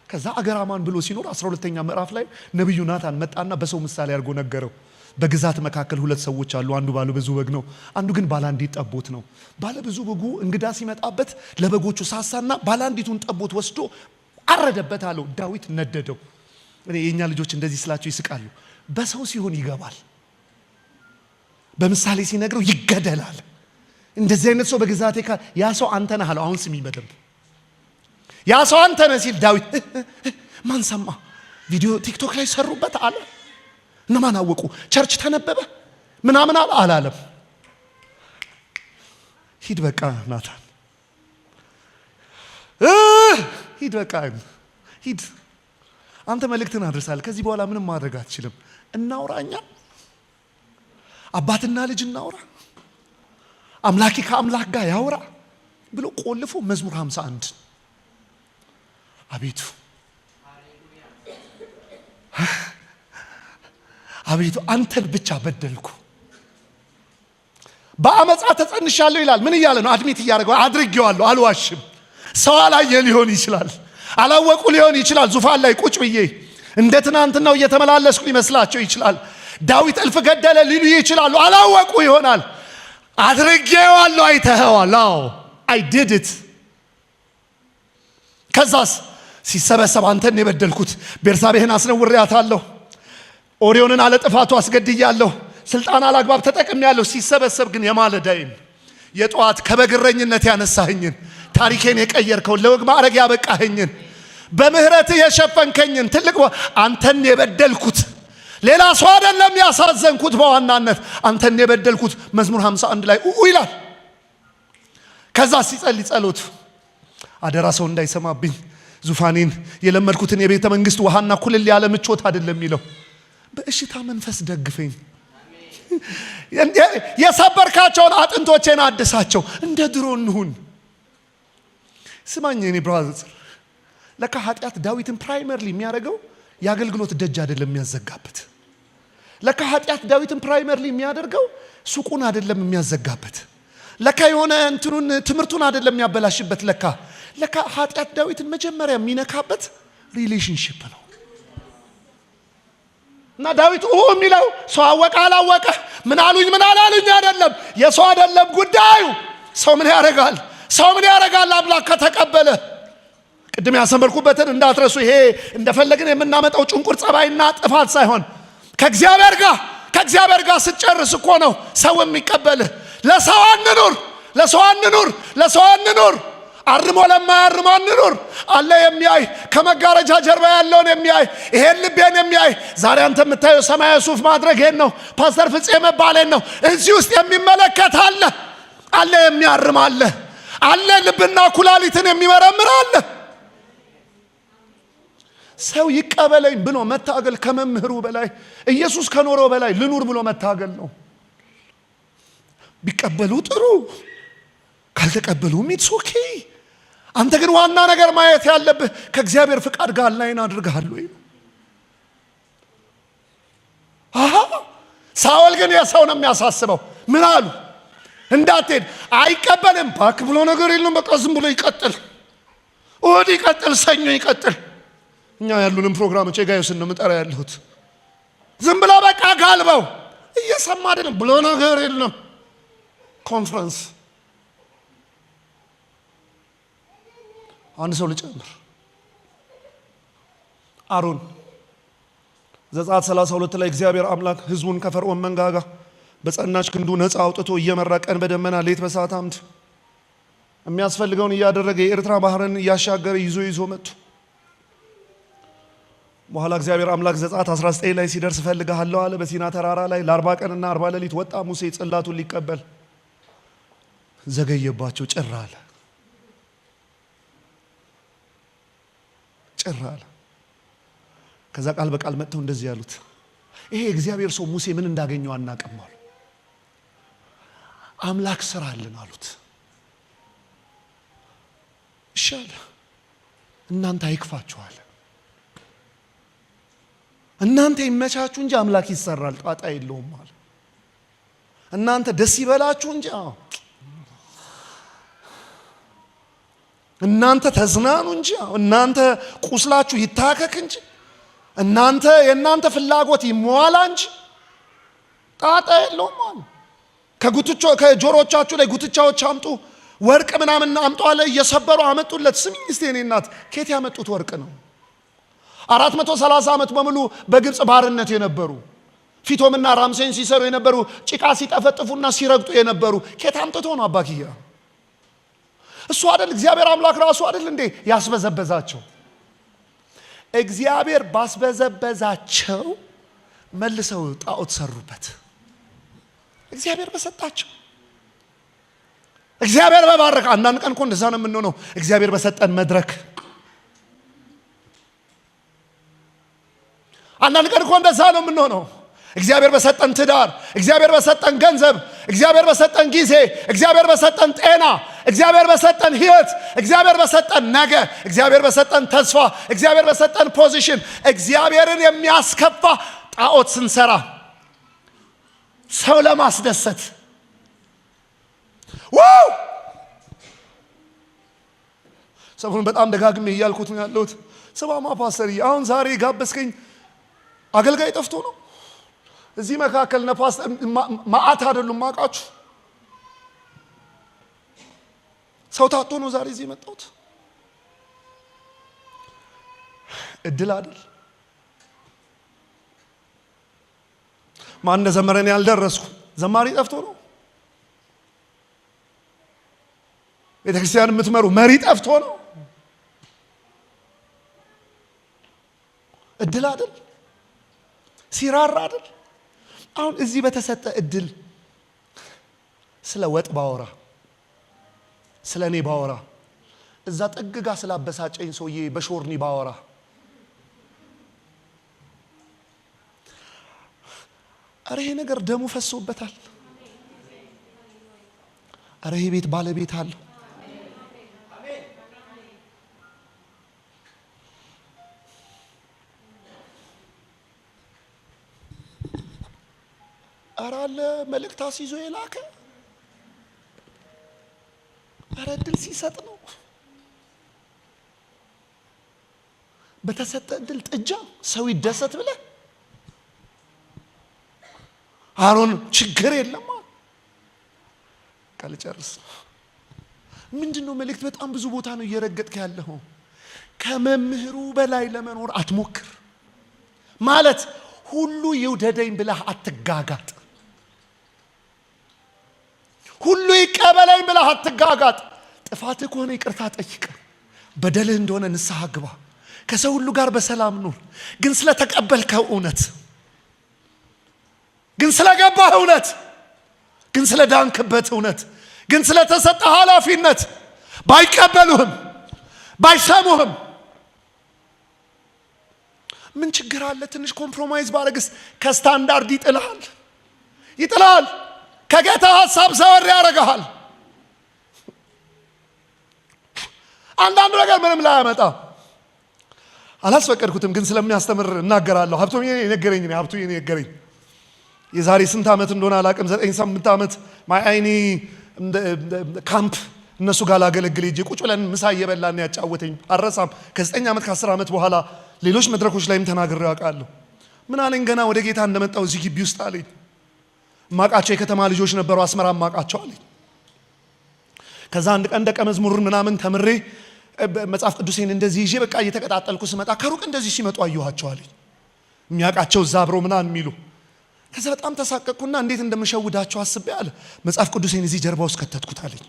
ከዛ አገር አማን ብሎ ሲኖር 12ኛ ምዕራፍ ላይ ነቢዩ ናታን መጣና በሰው ምሳሌ አድርጎ ነገረው። በግዛት መካከል ሁለት ሰዎች አሉ። አንዱ ባለ ብዙ በግ ነው፣ አንዱ ግን ባለ አንዲት ጠቦት ነው። ባለ ብዙ በጉ እንግዳ ሲመጣበት ለበጎቹ ሳሳና ባለ አንዲቱን ጠቦት ወስዶ አረደበት አለው። ዳዊት ነደደው። እኔ የኛ ልጆች እንደዚህ ስላቸው ይስቃሉ። በሰው ሲሆን ይገባል፣ በምሳሌ ሲነግረው ይገደላል። እንደዚህ አይነት ሰው በግዛቴ ያ ሰው አንተ ነህ አለው። አሁን ስሚ በደንብ፣ ያ ሰው አንተ ነህ ሲል ዳዊት ማን ሰማ? ቪዲዮ ቲክቶክ ላይ ሰሩበት አለ። እነማን አወቁ? Church ተነበበ ምናምን አለ አላለም። ሂድ በቃ ናታን፣ ሂድ በቃ ሂድ፣ አንተ መልእክትን አድርሳል። ከዚህ በኋላ ምንም ማድረግ አትችልም። እናውራ፣ እኛ አባትና ልጅ እናውራ፣ አምላኬ ከአምላክ ጋር ያውራ ብሎ ቆልፎ መዝሙር 51 አቤቱ አቤቱ አንተን ብቻ በደልኩ፣ በአመፃ ተጸንሻለሁ ይላል። ምን እያለ ነው? Admit እያደረገው አድርጌዋለሁ፣ አልዋሽም። ሰው አላየ ሊሆን ይችላል፣ አላወቁ ሊሆን ይችላል። ዙፋን ላይ ቁጭ ብዬ እንደ ትናንትናው እየተመላለስኩ ሊመስላቸው ይችላል። ዳዊት እልፍ ገደለ ሊሉ ይችላሉ። አላወቁ ይሆናል። አድርጌዋለሁ፣ አይተኸዋል። አዎ I did it። ከዛስ ሲሰበሰብ አንተን የበደልኩት፣ ቤርሳቤህን አስነውሬያታለሁ፣ ኦሪዮንን አለ ጥፋቱ አስገድያለሁ፣ ስልጣን አላግባብ ተጠቅሜያለሁ። ሲሰበሰብ ግን የማለዳይን የጠዋት ከበግረኝነት ያነሳኸኝን፣ ታሪኬን የቀየርከውን፣ ለወግ ማዕረግ ያበቃኸኝን፣ በምህረትህ የሸፈንከኝን ትልቅ አንተን የበደልኩት፣ ሌላ ሰው አይደለም ያሳዘንኩት፣ በዋናነት አንተን የበደልኩት። መዝሙር 51 ላይ ኡኡ ይላል። ከዛ ሲጸልይ ጸሎት አደራ ሰው እንዳይሰማብኝ ዙፋኔን የለመድኩትን የቤተ መንግስት ውሃና ኩልል ያለ ምቾት አይደለም የሚለው፣ በእሽታ መንፈስ ደግፈኝ፣ የሰበርካቸውን አጥንቶቼን አድሳቸው፣ እንደ ድሮ እንሁን። ስማኝ የኔ brother፣ ለካ ኃጢአት ዳዊትን primarily የሚያደርገው የአገልግሎት ደጅ አይደለም የሚያዘጋበት። ለካ ኃጢአት ዳዊትን primarily የሚያደርገው ሱቁን አይደለም የሚያዘጋበት። ለካ የሆነ እንትኑን ትምህርቱን አይደለም የሚያበላሽበት። ለካ ኃጢአት ዳዊትን መጀመሪያ የሚነካበት relationship ነው። እና ዳዊት ኡ የሚለው ሰው አወቀ አላወቀ፣ ምን አሉኝ ምን አላሉኝ አይደለም። የሰው አይደለም ጉዳዩ። ሰው ምን ያደርጋል? ሰው ምን ያደርጋል? አምላክ ከተቀበለ። ቅድም ያሰመርኩበትን እንዳትረሱ። ይሄ እንደፈለግን የምናመጣው ጭንቁር ጸባይና ጥፋት ሳይሆን ከእግዚአብሔር ጋር ስትጨርስ እኮ ነው ሰው የሚቀበልህ። ለሰው አንኑር፣ ለሰው አንኑር፣ ለሰው አንኑር። አርሞ ለማያርም አንኑር። አለ የሚያይ፣ ከመጋረጃ ጀርባ ያለውን የሚያይ፣ ይሄን ልቤን የሚያይ። ዛሬ አንተ የምታየው ሰማያዊ ሱፍ ማድረጌን ነው፣ ፓስተር ፍፄ መባሌን ነው። እዚህ ውስጥ የሚመለከት አለ፣ አለ የሚያርም አለ፣ አለ ልብና ኩላሊትን የሚመረምር አለ። ሰው ይቀበለኝ ብሎ መታገል ከመምህሩ በላይ፣ ኢየሱስ ከኖረው በላይ ልኑር ብሎ መታገል ነው። ቢቀበሉ ጥሩ፣ ካልተቀበሉም it's okay። አንተ ግን ዋና ነገር ማየት ያለብህ ከእግዚአብሔር ፍቃድ ጋር align አድርገሃል ወይ? አሃ ሳኦል ግን የሰው ነው የሚያሳስበው። ምን አሉ እንዳትሄድ አይቀበልም። ባክ ብሎ ነገር የለም። በቃ ዝም ብሎ ይቀጥል፣ እሑድ ይቀጥል፣ ሰኞ ይቀጥል። እኛ ያሉንም ፕሮግራሞች የጋዮስን ነው የምጠራ ያለሁት። ዝም ብሎ በቃ ጋልበው እየሰማ አይደለም ብሎ ነገር የለም። ኮንፈረንስ አንድ ሰው ልጨምር። አሮን ዘጸአት 32 ላይ እግዚአብሔር አምላክ ሕዝቡን ከፈርዖን መንጋጋ በጸናች ክንዱ ነፃ አውጥቶ እየመራ፣ ቀን በደመና ሌት በእሳት አምድ የሚያስፈልገውን እያደረገ የኤርትራ ባህርን እያሻገረ ይዞ ይዞ መጡ። በኋላ እግዚአብሔር አምላክ ዘጸአት 19 ላይ ሲደርስ እፈልግሃለሁ አለ። በሲና ተራራ ላይ ለ40 ቀንና 40 ሌሊት ወጣ ሙሴ ጽላቱን ሊቀበል። ዘገየባቸው። ጭር አለ፣ ጭር አለ። ከዛ ቃል በቃል መጥተው እንደዚህ ያሉት፣ ይሄ የእግዚአብሔር ሰው ሙሴ ምን እንዳገኘው አናቅም አሉ። አምላክ ስራልን አሉት። እሺ አለ። እናንተ አይክፋችኋል። እናንተ ይመቻችሁ እንጂ አምላክ ይሰራል፣ ጣጣ የለውም አለ። እናንተ ደስ ይበላችሁ እንጂ፣ አዎ፣ እናንተ ተዝናኑ እንጂ፣ አዎ፣ እናንተ ቁስላችሁ ይታከክ እንጂ፣ እናንተ የእናንተ ፍላጎት ይሟላ እንጂ ጣጣ የለውም አለ። ከጆሮቻችሁ ላይ ጉትቻዎች አምጡ፣ ወርቅ ምናምን አምጡ አለ። እየሰበሩ አመጡለት። ስሚኝ እስቲ የኔ እናት፣ ከየት ያመጡት ወርቅ ነው? 430 ዓመት በሙሉ በግብፅ ባርነት የነበሩ፣ ፊቶምና ራምሴን ሲሰሩ የነበሩ፣ ጭቃ ሲጠፈጥፉና ሲረግጡ የነበሩ ከየት አምጥቶ ነው አባክያ? እሱ አይደል እግዚአብሔር አምላክ ራሱ አይደል እንዴ ያስበዘበዛቸው? እግዚአብሔር ባስበዘበዛቸው መልሰው ጣዖት ሰሩበት። እግዚአብሔር በሰጣቸው፣ እግዚአብሔር በባረከ። አንዳንድ ቀን እኮ እንደዛ ነው የምንሆነው። እግዚአብሔር በሰጠን መድረክ፣ አንዳንድ ቀን እኮ እንደዛ ነው የምንሆነው። እግዚአብሔር በሰጠን ትዳር፣ እግዚአብሔር በሰጠን ገንዘብ፣ እግዚአብሔር በሰጠን ጊዜ፣ እግዚአብሔር በሰጠን ጤና፣ እግዚአብሔር በሰጠን ሕይወት፣ እግዚአብሔር በሰጠን ነገ፣ እግዚአብሔር በሰጠን ተስፋ፣ እግዚአብሔር በሰጠን position እግዚአብሔርን የሚያስከፋ ጣዖት ስንሰራ ሰው ለማስደሰት፣ wow! ሰሞኑን በጣም ደጋግሜ እያልኩት ነው ያለሁት። ስማማ ፓስተርዬ፣ አሁን ዛሬ ጋበዝከኝ አገልጋይ ጠፍቶ ነው? እዚህ መካከል እነ ፓስተር ማአት አይደሉም ማቃችሁ፣ ሰው ታጥቶ ነው ዛሬ እዚህ የመጣሁት? እድል አይደል? ማን እንደዘመረ እኔ ያልደረስኩ፣ ዘማሪ ጠፍቶ ነው? ቤተክርስቲያን የምትመሩ መሪ ጠፍቶ ነው? እድል አይደል? ሲራራ አይደል? አሁን እዚህ በተሰጠ እድል ስለ ወጥ ባወራ፣ ስለ እኔ ባወራ፣ እዛ ጥግ ጋ ስላበሳጨኝ ሰውዬ በሾርኒ ባወራ፣ አረ ይሄ ነገር ደሙ ፈሶበታል። አረ ይሄ ቤት ባለቤት አለው። አረ አለ መልእክት አስይዞ የላከ። አረ እድል ሲሰጥ ነው። በተሰጠ እድል ጥጃ ሰው ይደሰት ብለህ፣ አሮን ችግር የለም። ቃል ጨርስ። ምንድን ነው መልእክት? በጣም ብዙ ቦታ ነው እየረገጥክ ያለኸው። ከመምህሩ በላይ ለመኖር አትሞክር። ማለት ሁሉ ይውደደኝ ብለህ አትጋጋጥ። ሁሉ ይቀበለኝ ብለህ አትጋጋጥ። ጥፋትህ ከሆነ ይቅርታ ጠይቅ። በደልህ እንደሆነ ንስሐ ግባ። ከሰው ሁሉ ጋር በሰላም ኑር። ግን ስለተቀበልከው እውነት፣ ግን ስለገባህ እውነት፣ ግን ስለዳንክበት እውነት፣ ግን ስለተሰጠ ኃላፊነት ባይቀበሉህም ባይሰሙህም ምን ችግር አለ? ትንሽ compromise ባረግስ? ከስታንዳርድ ይጥልሃል፣ ይጥልሃል። ከጌታ ሀሳብ ዘወር ያደርግሃል። አንዳንዱ ነገር ምንም ላያመጣ፣ አላስፈቀድኩትም፣ ግን ስለሚያስተምር እናገራለሁ። ሀብቱ የነገረኝ፣ ሀብቱ የነገረኝ፣ የዛሬ ስንት ዓመት እንደሆነ አላቅም። 9 8 ዓመት ማይአይኒ ካምፕ እነሱ ጋር ላገለግል ሄጄ ቁጭ ብለን ምሳ እየበላን ያጫወተኝ አረሳም። ከ9 ዓመት ከ10 ዓመት በኋላ ሌሎች መድረኮች ላይም ተናግሬ አውቃለሁ። ምን አለኝ? ገና ወደ ጌታ እንደመጣው እዚህ ግቢ ውስጥ አለኝ፣ ማቃቸው የከተማ ልጆች ነበሩ፣ አስመራ ማቃቸው አለኝ። ከዛ አንድ ቀን ደቀ መዝሙርን ምናምን ተምሬ መጽሐፍ ቅዱሴን እንደዚህ ይዤ በቃ እየተቀጣጠልኩ ስመጣ ከሩቅ እንደዚህ ሲመጡ አየኋቸው አለኝ። የሚያውቃቸው እዛ አብሮ ምናምን የሚሉ። ከዛ በጣም ተሳቀቅኩና እንዴት እንደምሸውዳቸው አስቤ አለ፣ መጽሐፍ ቅዱሴን እዚህ ጀርባ ውስጥ ከተትኩት አለኝ።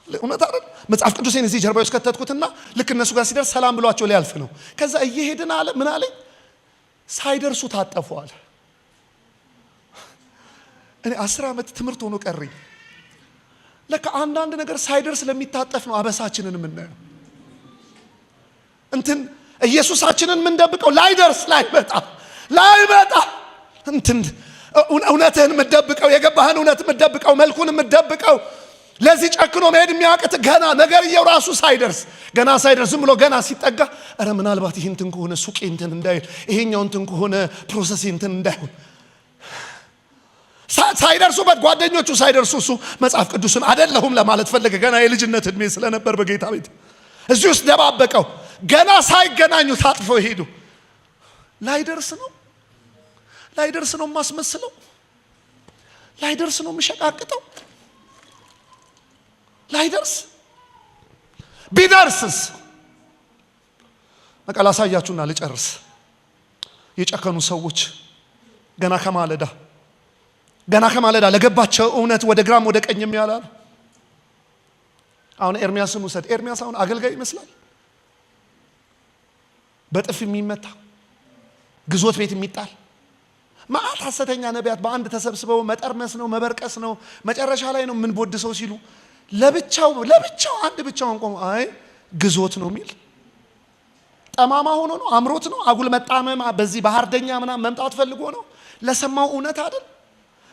እውነት አይደል? መጽሐፍ ቅዱሴን እዚህ ጀርባ ውስጥ ከተትኩትና ልክ እነሱ ጋር ሲደርስ ሰላም ብሏቸው ሊያልፍ ነው። ከዛ እየሄድን አለ፣ ምን አለኝ፣ ሳይደርሱ ታጠፉ አለ። እኔ 10 ዓመት ትምህርት ሆኖ ቀረኝ። ለካ አንዳንድ ነገር ሳይደርስ ለሚታጠፍ ነው አበሳችንን የምናየው። እንትን ኢየሱሳችንን የምንደብቀው ላይደርስ፣ ላይመጣ፣ ላይመጣ፣ እንትን እውነትህን የምትደብቀው፣ የገባህን እውነት የምትደብቀው፣ መልኩን የምትደብቀው፣ ለዚህ ጨክኖ መሄድ የሚያቅት ገና ነገርየው ራሱ ሳይደርስ፣ ገና ሳይደርስ፣ ዝም ብሎ ገና ሲጠጋ፣ እረ ምናልባት ይህ እንትን ከሆነ ሱቄ እንትን እንዳይል፣ ይሄኛው እንትን ከሆነ process እንትን እንዳይሆን፣ ሳይደርሱበት፣ ጓደኞቹ ሳይደርሱ እሱ መጽሐፍ ቅዱስን አደለሁም ለማለት ፈለገ። ገና የልጅነት ዕድሜ ስለነበር በጌታ ቤት እዚህ ውስጥ ደባበቀው። ገና ሳይገናኙ ታጥፈው ሄዱ። ላይደርስ ነው፣ ላይደርስ ነው የማስመስለው፣ ላይደርስ ነው የምሸቃቅጠው፣ ላይደርስ። ቢደርስስ? በቃ ላሳያችሁና ልጨርስ። የጨከኑ ሰዎች ገና ከማለዳ፣ ገና ከማለዳ ለገባቸው እውነት ወደ ግራም ወደ ቀኝም ያላሉ። አሁን ኤርሚያስን ውሰድ። ኤርሚያስ አሁን አገልጋይ ይመስላል። በጥፍ የሚመታ፣ ግዞት ቤት የሚጣል፣ መዓት ሐሰተኛ ነቢያት በአንድ ተሰብስበው መጠርመስ ነው፣ መበርቀስ ነው፣ መጨረሻ ላይ ነው የምንቦድሰው ሲሉ ለብቻው ለብቻው አንድ ብቻውን ቆሞ አይ ግዞት ነው የሚል፣ ጠማማ ሆኖ ነው፣ አምሮት ነው፣ አጉል መጣመም በዚህ ባህርደኛ ምናምን መምጣት ፈልጎ ነው። ለሰማው እውነት አይደል።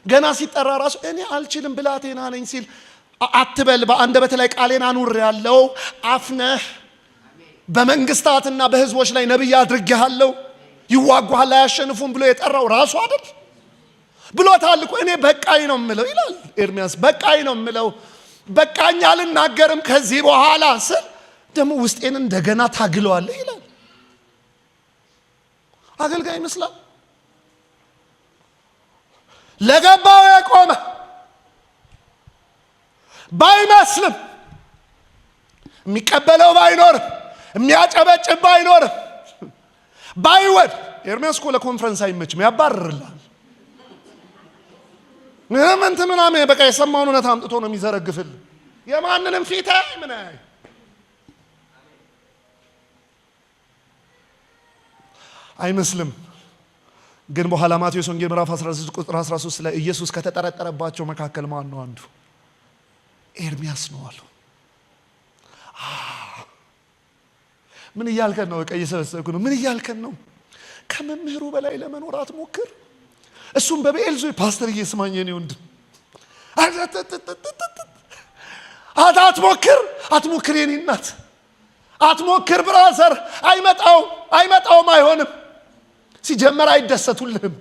ገና ሲጠራ ራሱ እኔ አልችልም ብላቴና ነኝ ሲል፣ አትበል፣ በአንደበት ላይ ቃሌን አኑር ያለው አፍነህ በመንግስታትና በህዝቦች ላይ ነብይ አድርጌሃለሁ፣ ይዋጉሃል አያሸንፉም ብሎ የጠራው ራሱ አይደል? ብሎታል እኮ። እኔ በቃኝ ነው የምለው ይላል ኤርሚያስ። በቃኝ ነው የምለው፣ በቃኝ፣ አልናገርም ከዚህ በኋላ ስል ደግሞ ውስጤን እንደገና ታግለዋለህ ይላል። አገልጋይ ይመስላል። ለገባው የቆመ ባይመስልም፣ የሚቀበለው ባይኖርም፣ የሚያጨበጭብ ባይኖርም፣ ባይወድ፣ ኤርሚያስ እኮ ለኮንፈረንስ አይመችም፣ ያባርርልሃል። ምንም እንትን ምናምን፣ በቃ የሰማውን እውነት አምጥቶ ነው የሚዘረግፍልህ። የማንንም ፊት አይ ምን አይ አይመስልም። ግን በኋላ ማቴዎስ ወንጌል ምዕራፍ 16 ቁጥር 13 ላይ ኢየሱስ ከተጠረጠረባቸው መካከል ማን ነው አንዱ? ኤርሚያስ ነው አሉ። ምን እያልከን ነው? በቃ እየሰበሰብኩ ነው። ምን እያልከን ነው? ከመምህሩ በላይ ለመኖር አትሞክር። እሱም በብኤልዙ ፓስተር እየስማኝ የኔ ወንድም፣ አትሞክር፣ አትሞክር የኔ እናት፣ አትሞክር brother። አይመጣውም፣ አይመጣውም፣ አይሆንም። ሲጀመር አይደሰቱልህም።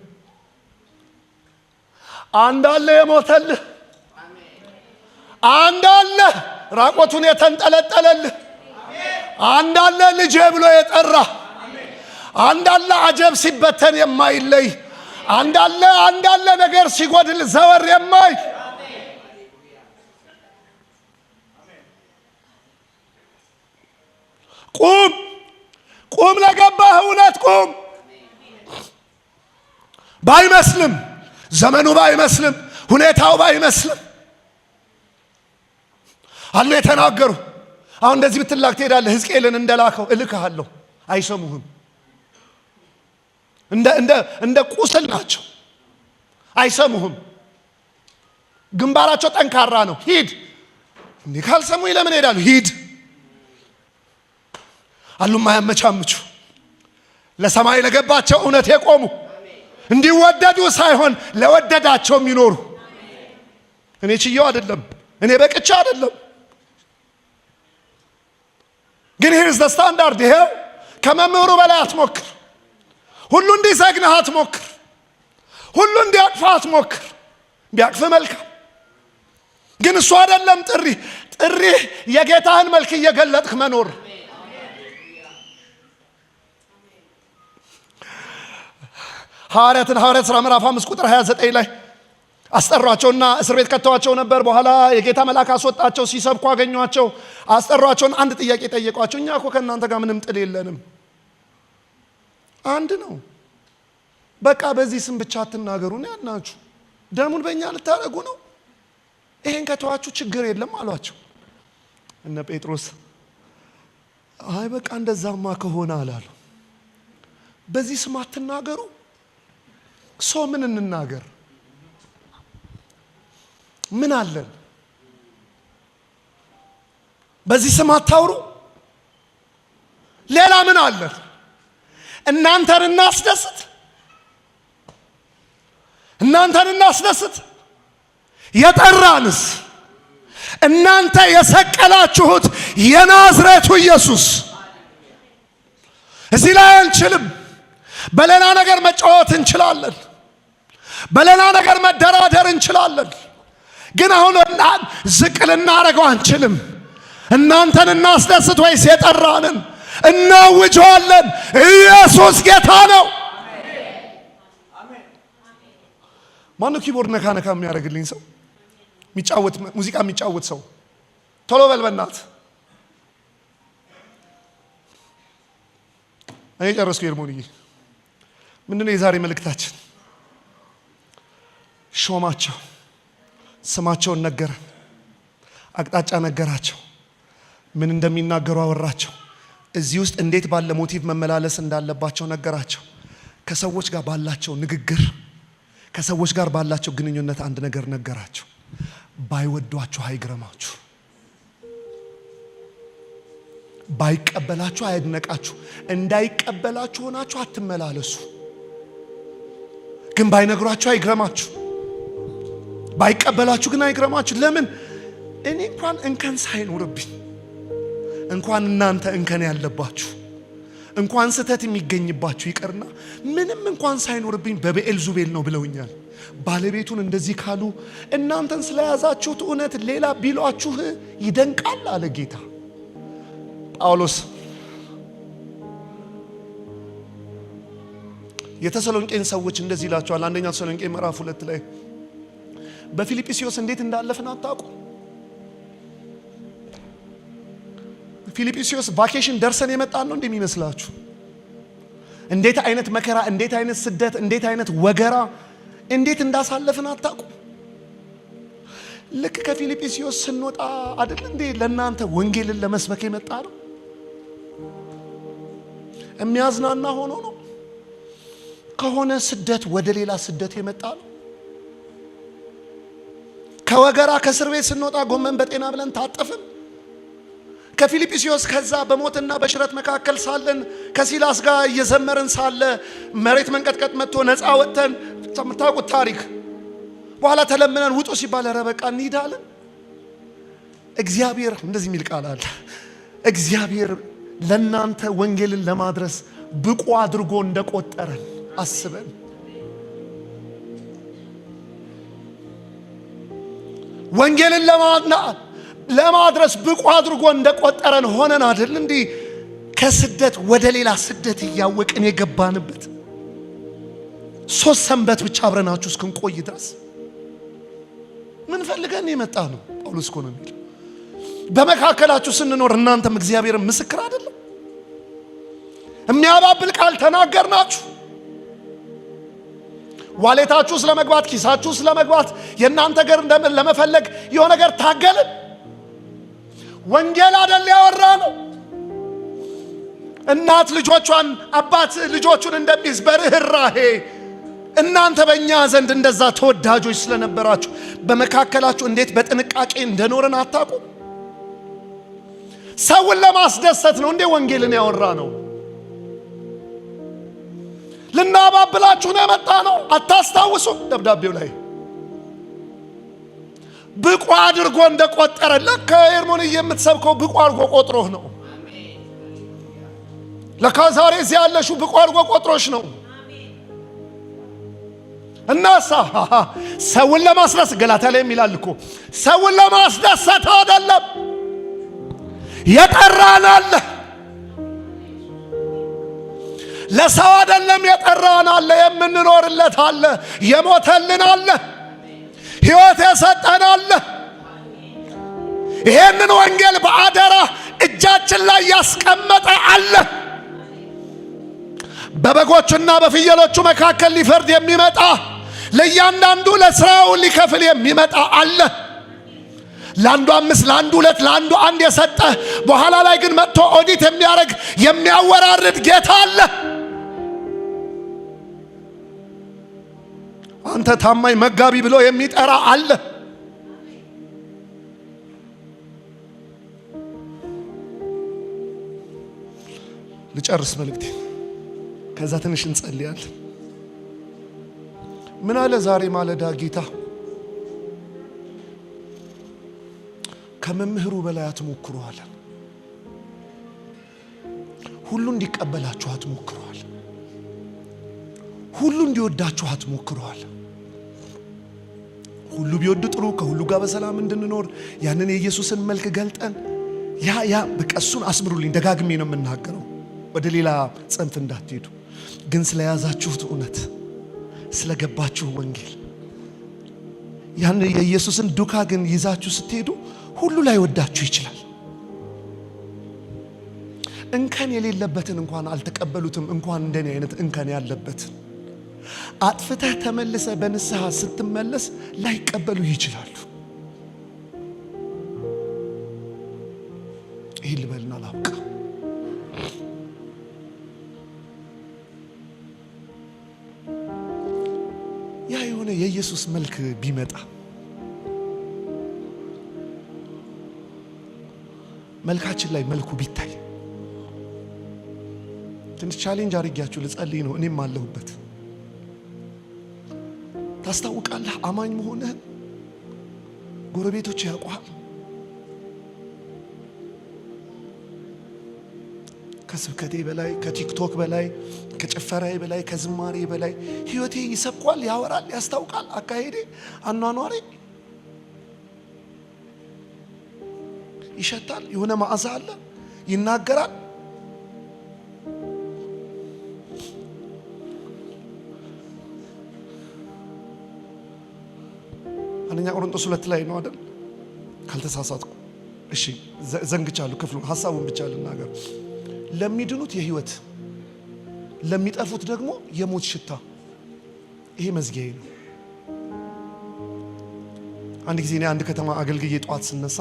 አንድ አለ የሞተልህ፣ አንድ አለ ራቆቱን የተንጠለጠለልህ፣ አንድ አለ ልጄ ብሎ የጠራ፣ አንድ አለ አጀብ ሲበተን የማይለይ፣ አንድ አለ፣ አንድ አለ ነገር ሲጎድል ዘወር የማይ። ቁም፣ ቁም፣ ለገባህ እውነት ቁም። ባይመስልም፣ ዘመኑ ባይመስልም፣ ሁኔታው ባይመስልም፣ አሉ የተናገሩ። አሁን እንደዚህ ብትላክ ትሄዳለህ። ሕዝቅኤልን እንደላከው እልክሃለሁ። አይሰሙህም። እንደ ቁስል ናቸው። አይሰሙህም። ግንባራቸው ጠንካራ ነው። ሂድ። እንዲህ ካልሰሙኝ ለምን እሄዳለሁ? ሂድ። አሉ ማያመቻምቹ፣ ለሰማይ ለገባቸው እውነት የቆሙ፣ እንዲወደዱ ሳይሆን ለወደዳቸው የሚኖሩ። እኔ ችየው አይደለም፣ እኔ በቅቼ አይደለም፣ ግን here's the standard ይሄው። ከመምህሩ በላይ አትሞክር። ሁሉ እንዲሰግንህ አትሞክር። ሁሉ እንዲያቅፍህ አትሞክር። ቢያቅፍህ መልካም፣ ግን እሱ አይደለም ጥሪ። ጥሪህ የጌታህን መልክ እየገለጥክ መኖር። ሐዋርያትን ሐዋርያት ሥራ ምዕራፍ 5 ቁጥር 29 ላይ አስጠሯቸውና እስር ቤት ከተዋቸው ነበር። በኋላ የጌታ መልአክ አስወጣቸው። ሲሰብኩ አገኟቸው። አስጠሯቸውን አንድ ጥያቄ ጠየቋቸው። እኛ እኮ ከእናንተ ጋር ምንም ጥል የለንም፣ አንድ ነው። በቃ በዚህ ስም ብቻ አትናገሩ ነው ያልናችሁ። ደሙን በእኛ ልታደርጉ ነው። ይሄን ከተዋችሁ ችግር የለም አሏቸው። እነ ጴጥሮስ አይ በቃ እንደዛማ ከሆነ አላሉ። በዚህ ስም አትናገሩ። ሰው ምን እንናገር? ምን አለን? በዚህ ስም አታውሩ። ሌላ ምን አለን? እናንተን እናስደስት፣ እናንተን እናስደስት። የጠራንስ እናንተ የሰቀላችሁት የናዝሬቱ ኢየሱስ። እዚህ ላይ አንችልም። በሌላ ነገር መጫወት እንችላለን። በሌላ ነገር መደራደር እንችላለን። ግን አሁን ዝቅ ልናደርገው አንችልም። እናንተን እናስደስት ወይስ የጠራንን? እናውጀዋለን። ኢየሱስ ጌታ ነው። ማነው keyboard ነካ ነካ የሚያደርግልኝ ሰው? የሚጫወት ሙዚቃ የሚጫወት ሰው ቶሎ በል በእናትህ። እኔ ጨረስኩ። ኤርሞንዬ፣ ምንድነው የዛሬ መልእክታችን? ሾማቸው፣ ስማቸውን ነገረን፣ አቅጣጫ ነገራቸው፣ ምን እንደሚናገሩ አወራቸው። እዚህ ውስጥ እንዴት ባለ motive መመላለስ እንዳለባቸው ነገራቸው። ከሰዎች ጋር ባላቸው ንግግር፣ ከሰዎች ጋር ባላቸው ግንኙነት አንድ ነገር ነገራቸው። ባይወዷችሁ አይግረማችሁ፣ ባይቀበላችሁ አይድነቃችሁ። እንዳይቀበላችሁ ሆናችሁ አትመላለሱ። ግን ባይነግሯችሁ አይግረማችሁ፣ ባይቀበላችሁ ግን አይግረማችሁ። ለምን? እኔ እንኳን እንከን ሳይኖርብኝ፣ እንኳን እናንተ እንከን ያለባችሁ፣ እንኳን ስህተት የሚገኝባችሁ ይቅርና ምንም እንኳን ሳይኖርብኝ በብኤልዙቤል ነው ብለውኛል። ባለቤቱን እንደዚህ ካሉ እናንተን ስለያዛችሁት እውነት ሌላ ቢሏችሁ ይደንቃል አለ ጌታ። ጳውሎስ የተሰሎንቄን ሰዎች እንደዚህ ይላቸዋል። አንደኛ ተሰሎንቄ ምዕራፍ 2 ላይ በፊልጵስዩስ እንዴት እንዳለፍን አታውቁ። ፊልጵስዩስ vacation ደርሰን የመጣን ነው እንደሚመስላችሁ? እንዴት አይነት መከራ፣ እንዴት አይነት ስደት፣ እንዴት አይነት ወገራ እንዴት እንዳሳለፍን አታውቁ። ልክ ከፊልጵስዩስ ስንወጣ አይደል እንዴ ለእናንተ ወንጌልን ለመስበክ የመጣ ነው? የሚያዝናና ሆኖ ነው ከሆነ ስደት ወደ ሌላ ስደት የመጣ ነው። ከወገራ ከእስር ቤት ስንወጣ ጎመን በጤና ብለን ታጠፍን። ከፊልጵስዩስ ከዛ በሞትና በሽረት መካከል ሳለን ከሲላስ ጋር እየዘመርን ሳለ መሬት መንቀጥቀጥ መጥቶ ነፃ ወጥተን የምታውቁት ታሪክ። በኋላ ተለምነን ውጡ ሲባል ኧረ በቃ እንሂዳለን። እግዚአብሔር እንደዚህ የሚል ቃል አለ። እግዚአብሔር ለእናንተ ወንጌልን ለማድረስ ብቁ አድርጎ እንደቆጠረን አስበን ወንጌልን ለማድረስ ብቁ አድርጎ እንደቆጠረን ሆነን አይደል እንዲህ ከስደት ወደ ሌላ ስደት እያወቅን የገባንበት 3 ሰንበት ብቻ አብረናችሁ እስክንቆይ ድረስ ምን ፈልገን የመጣ ነው? ጳውሎስ እኮ ነው የሚለው። በመካከላችሁ ስንኖር እናንተም እግዚአብሔርን ምስክር አይደለም? የሚያባብል ቃል ተናገርናችሁ። wallet ኣችሁ ስለመግባት ኪሳችሁ ስለመግባት የእናንተ ገር ለመፈለግ የሆነ ነገር ታገልን። ወንጌል አይደል ያወራ ነው። እናት ልጆቿን አባት ልጆቹን እንደሚይዝ በርህራሄ እናንተ በእኛ ዘንድ እንደዛ ተወዳጆች ስለነበራችሁ በመካከላችሁ እንዴት በጥንቃቄ እንደኖረን አታውቁም? ሰውን ለማስደሰት ነው እንዴ ወንጌልን ያወራ ነው? ልናባብላችሁ ነው የመጣ ነው። አታስታውሱም? ደብዳቤው ላይ ብቁ አድርጎ እንደቆጠረ ለካ ኤርሞን የምትሰብከው ብቁ አድርጎ ቆጥሮህ ነው። ለካ ዛሬ እዚህ ያለሽው ብቁ አድርጎ ቆጥሮሽ ነው። እናሳ ሰውን ለማስደሰት ገላትያ ላይ ይላል እኮ ሰውን ለማስደሰት አይደለም የጠራን አለ። ለሰው አይደለም የጠራን አለ፣ የምንኖርለት አለ፣ የሞተልን አለ፣ ሕይወት የሰጠን አለ። ይሄንን ወንጌል በአደራ እጃችን ላይ ያስቀመጠ አለ። በበጎቹና በፍየሎቹ መካከል ሊፈርድ የሚመጣ ለእያንዳንዱ ለስራው ሊከፍል የሚመጣ አለ። ለአንዱ 5 ለአንዱ 2 ለአንዱ 1 የሰጠ በኋላ ላይ ግን መጥቶ ኦዲት የሚያደርግ የሚያወራርድ ጌታ አለ። አንተ ታማኝ መጋቢ ብሎ የሚጠራ አለ። ልጨርስ መልእክቴ፣ ከዛ ትንሽ እንጸልያለን። ምን አለ ዛሬ ማለዳ ጌታ? ከመምህሩ በላይ አትሞክሩ አለ። ሁሉ እንዲቀበላችሁ አትሞክሩ አለ። ሁሉ እንዲወዳችሁ አትሞክሩ አለ። ሁሉ ቢወድ ጥሩ፣ ከሁሉ ጋር በሰላም እንድንኖር ያንን የኢየሱስን መልክ ገልጠን ያ በቃ እሱን አስምሩልኝ። ደጋግሜ ነው የምናገረው፣ ወደ ሌላ ጽንፍ እንዳትሄዱ። ግን ስለያዛችሁት እውነት፣ ስለገባችሁ ወንጌል ያን የኢየሱስን ዱካ ግን ይዛችሁ ስትሄዱ ሁሉ ላይ ወዳችሁ ይችላል። እንከን የሌለበትን እንኳን አልተቀበሉትም። እንኳን እንደኔ አይነት እንከን ያለበትን አጥፍተህ ተመልሰ በንስሐ ስትመለስ ላይቀበሉ ይችላሉ። ይህ ልበልና ላብቃ። ያ የሆነ የኢየሱስ መልክ ቢመጣ መልካችን ላይ መልኩ ቢታይ ትንሽ challenge አድርጊያችሁ ልጸልይ ነው። እኔም አለሁበት። ታስታውቃለህ አማኝ መሆንህን። ጎረቤቶች ያውቁሃል። ከስብከቴ በላይ፣ ከቲክቶክ በላይ፣ ከጭፈራዬ በላይ፣ ከዝማሬ በላይ ህይወቴ ይሰብኳል፣ ያወራል፣ ያስታውቃል። አካሄዴ፣ አኗኗሬ ይሸታል። የሆነ መዓዛ አለ፣ ይናገራል። አንደኛ ቆሮንቶስ 2 ላይ ነው አይደል? ካልተሳሳትኩ። እሺ ዘንግቻለሁ ክፍሉን፣ ሀሳቡን ብቻ ልናገር። ለሚድኑት የህይወት ለሚጠፉት ደግሞ የሞት ሽታ። ይሄ መዝጊያዬ ነው። አንድ ጊዜ እኔ አንድ ከተማ አገልግዬ ጠዋት ስነሳ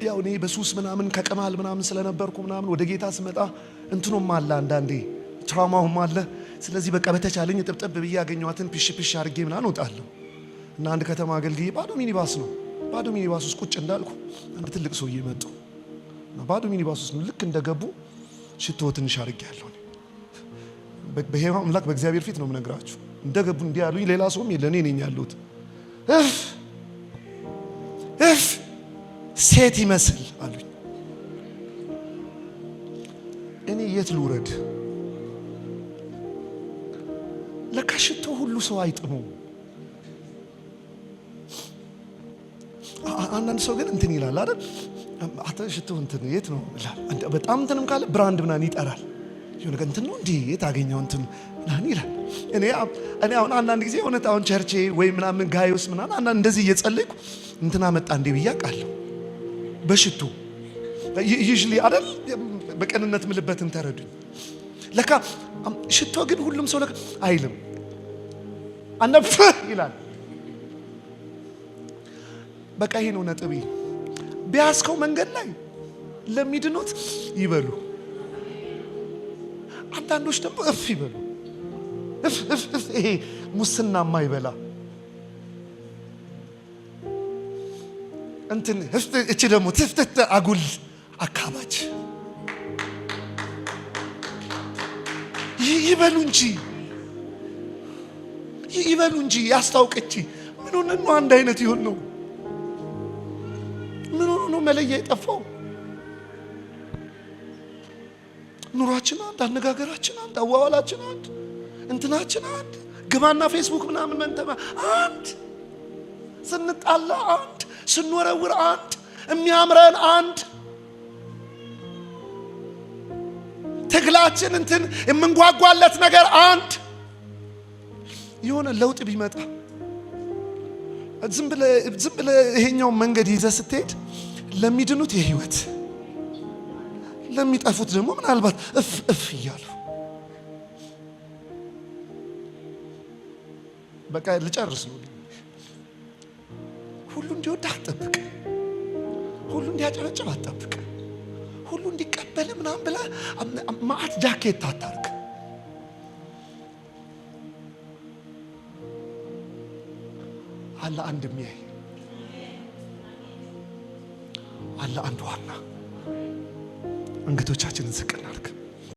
ያው እኔ በሱስ ምናምን ከቅማል ምናምን ስለነበርኩ ምናምን ወደ ጌታ ስመጣ እንትኑም አለ አንዳንዴ trauma ውም አለ። ስለዚህ በቃ በተቻለኝ ጥብጥብ ብዬ ያገኘኋትን ፒሽ ፒሽ አድርጌ ምናምን እወጣለሁ። እና አንድ ከተማ አገልግዬ ባዶ ሚኒባስ ነው። ባዶ ሚኒባስ ውስጥ ቁጭ እንዳልኩ አንድ ትልቅ ሰውዬ መጡ። እና ባዶ ሚኒባስ ውስጥ ነው ልክ እንደገቡ ሽቶ ትንሽ አድርጌያለሁ። በሕያው አምላክ በእግዚአብሔር ፊት ነው የምነግራችሁ። እንደገቡ እንዲህ ያሉኝ፣ ሌላ ሰውም የለ እኔ ነኝ ያለሁት። እፍ እፍ ሴት ይመስል አሉኝ። እኔ የት ልውረድ? ለካ ሽቶ ሁሉ ሰው አይጥመውም። አንዳንድ ሰው ግን እንትን ይላል አይደል? አተ ሽቶ እንትን የት ነው ይላል። በጣም እንትንም ካለ brand ምናምን ይጠራል። የሆነ እንትን ነው እንዴ የት አገኘው እንትን ምናምን ይላል። እኔ አሁን አንዳንድ ጊዜ እውነት አሁን ቸርቼ ወይ ምናምን ጋዮስ ምናምን አንዳንድ እንደዚህ እየጸለይኩ እንትና መጣ እንዴ ብዬ አውቃለሁ። በሽቶ usually አይደል? በቀንነት ምልበትን ተረዱኝ። ለካ ሽቶ ግን ሁሉም ሰው ለካ አይልም። አንዳንድ ይላል። በቃ ይሄ ነው ነጥቤ። ቢያስከው መንገድ ላይ ለሚድኑት ይበሉ፣ አንዳንዶች ደግሞ እፍ ይበሉ። እፍ እፍ እፍ። ይሄ ሙስና ማይበላ እንትን እቺ ደግሞ ትፍትት አጉል አካባጅ ይበሉ እንጂ ይበሉ እንጂ ያስታውቅ እንጂ። ምን ሆነ ነው አንድ አይነት ይሆን ነው? ምን ሆኖ ነው መለያ የጠፋው? ኑሯችን አንድ፣ አነጋገራችን አንድ፣ አዋዋላችን አንድ፣ እንትናችን አንድ፣ ግባና ፌስቡክ ምናምን መንተማ አንድ፣ ስንጣላ አንድ፣ ስንወረውር አንድ፣ የሚያምረን አንድ፣ ትግላችን እንትን የምንጓጓለት ነገር አንድ። የሆነ ለውጥ ቢመጣ ዝም ብለህ ይሄኛውን መንገድ ይዘህ ስትሄድ ለሚድኑት የህይወት ለሚጠፉት ደግሞ ምናልባት እፍ እፍ እያሉ በቃ ልጨርስ ነው። ሁሉ እንዲወድ አትጠብቅ። ሁሉ እንዲያጨበጭብ አትጠብቅ። ሁሉ እንዲቀበል ምናምን ብለህ ማአት ጃኬት አታርግ። አለ አንድ የሚያይ አለ አንድ ዋና። አንገቶቻችንን ዝቅ እናድርግ።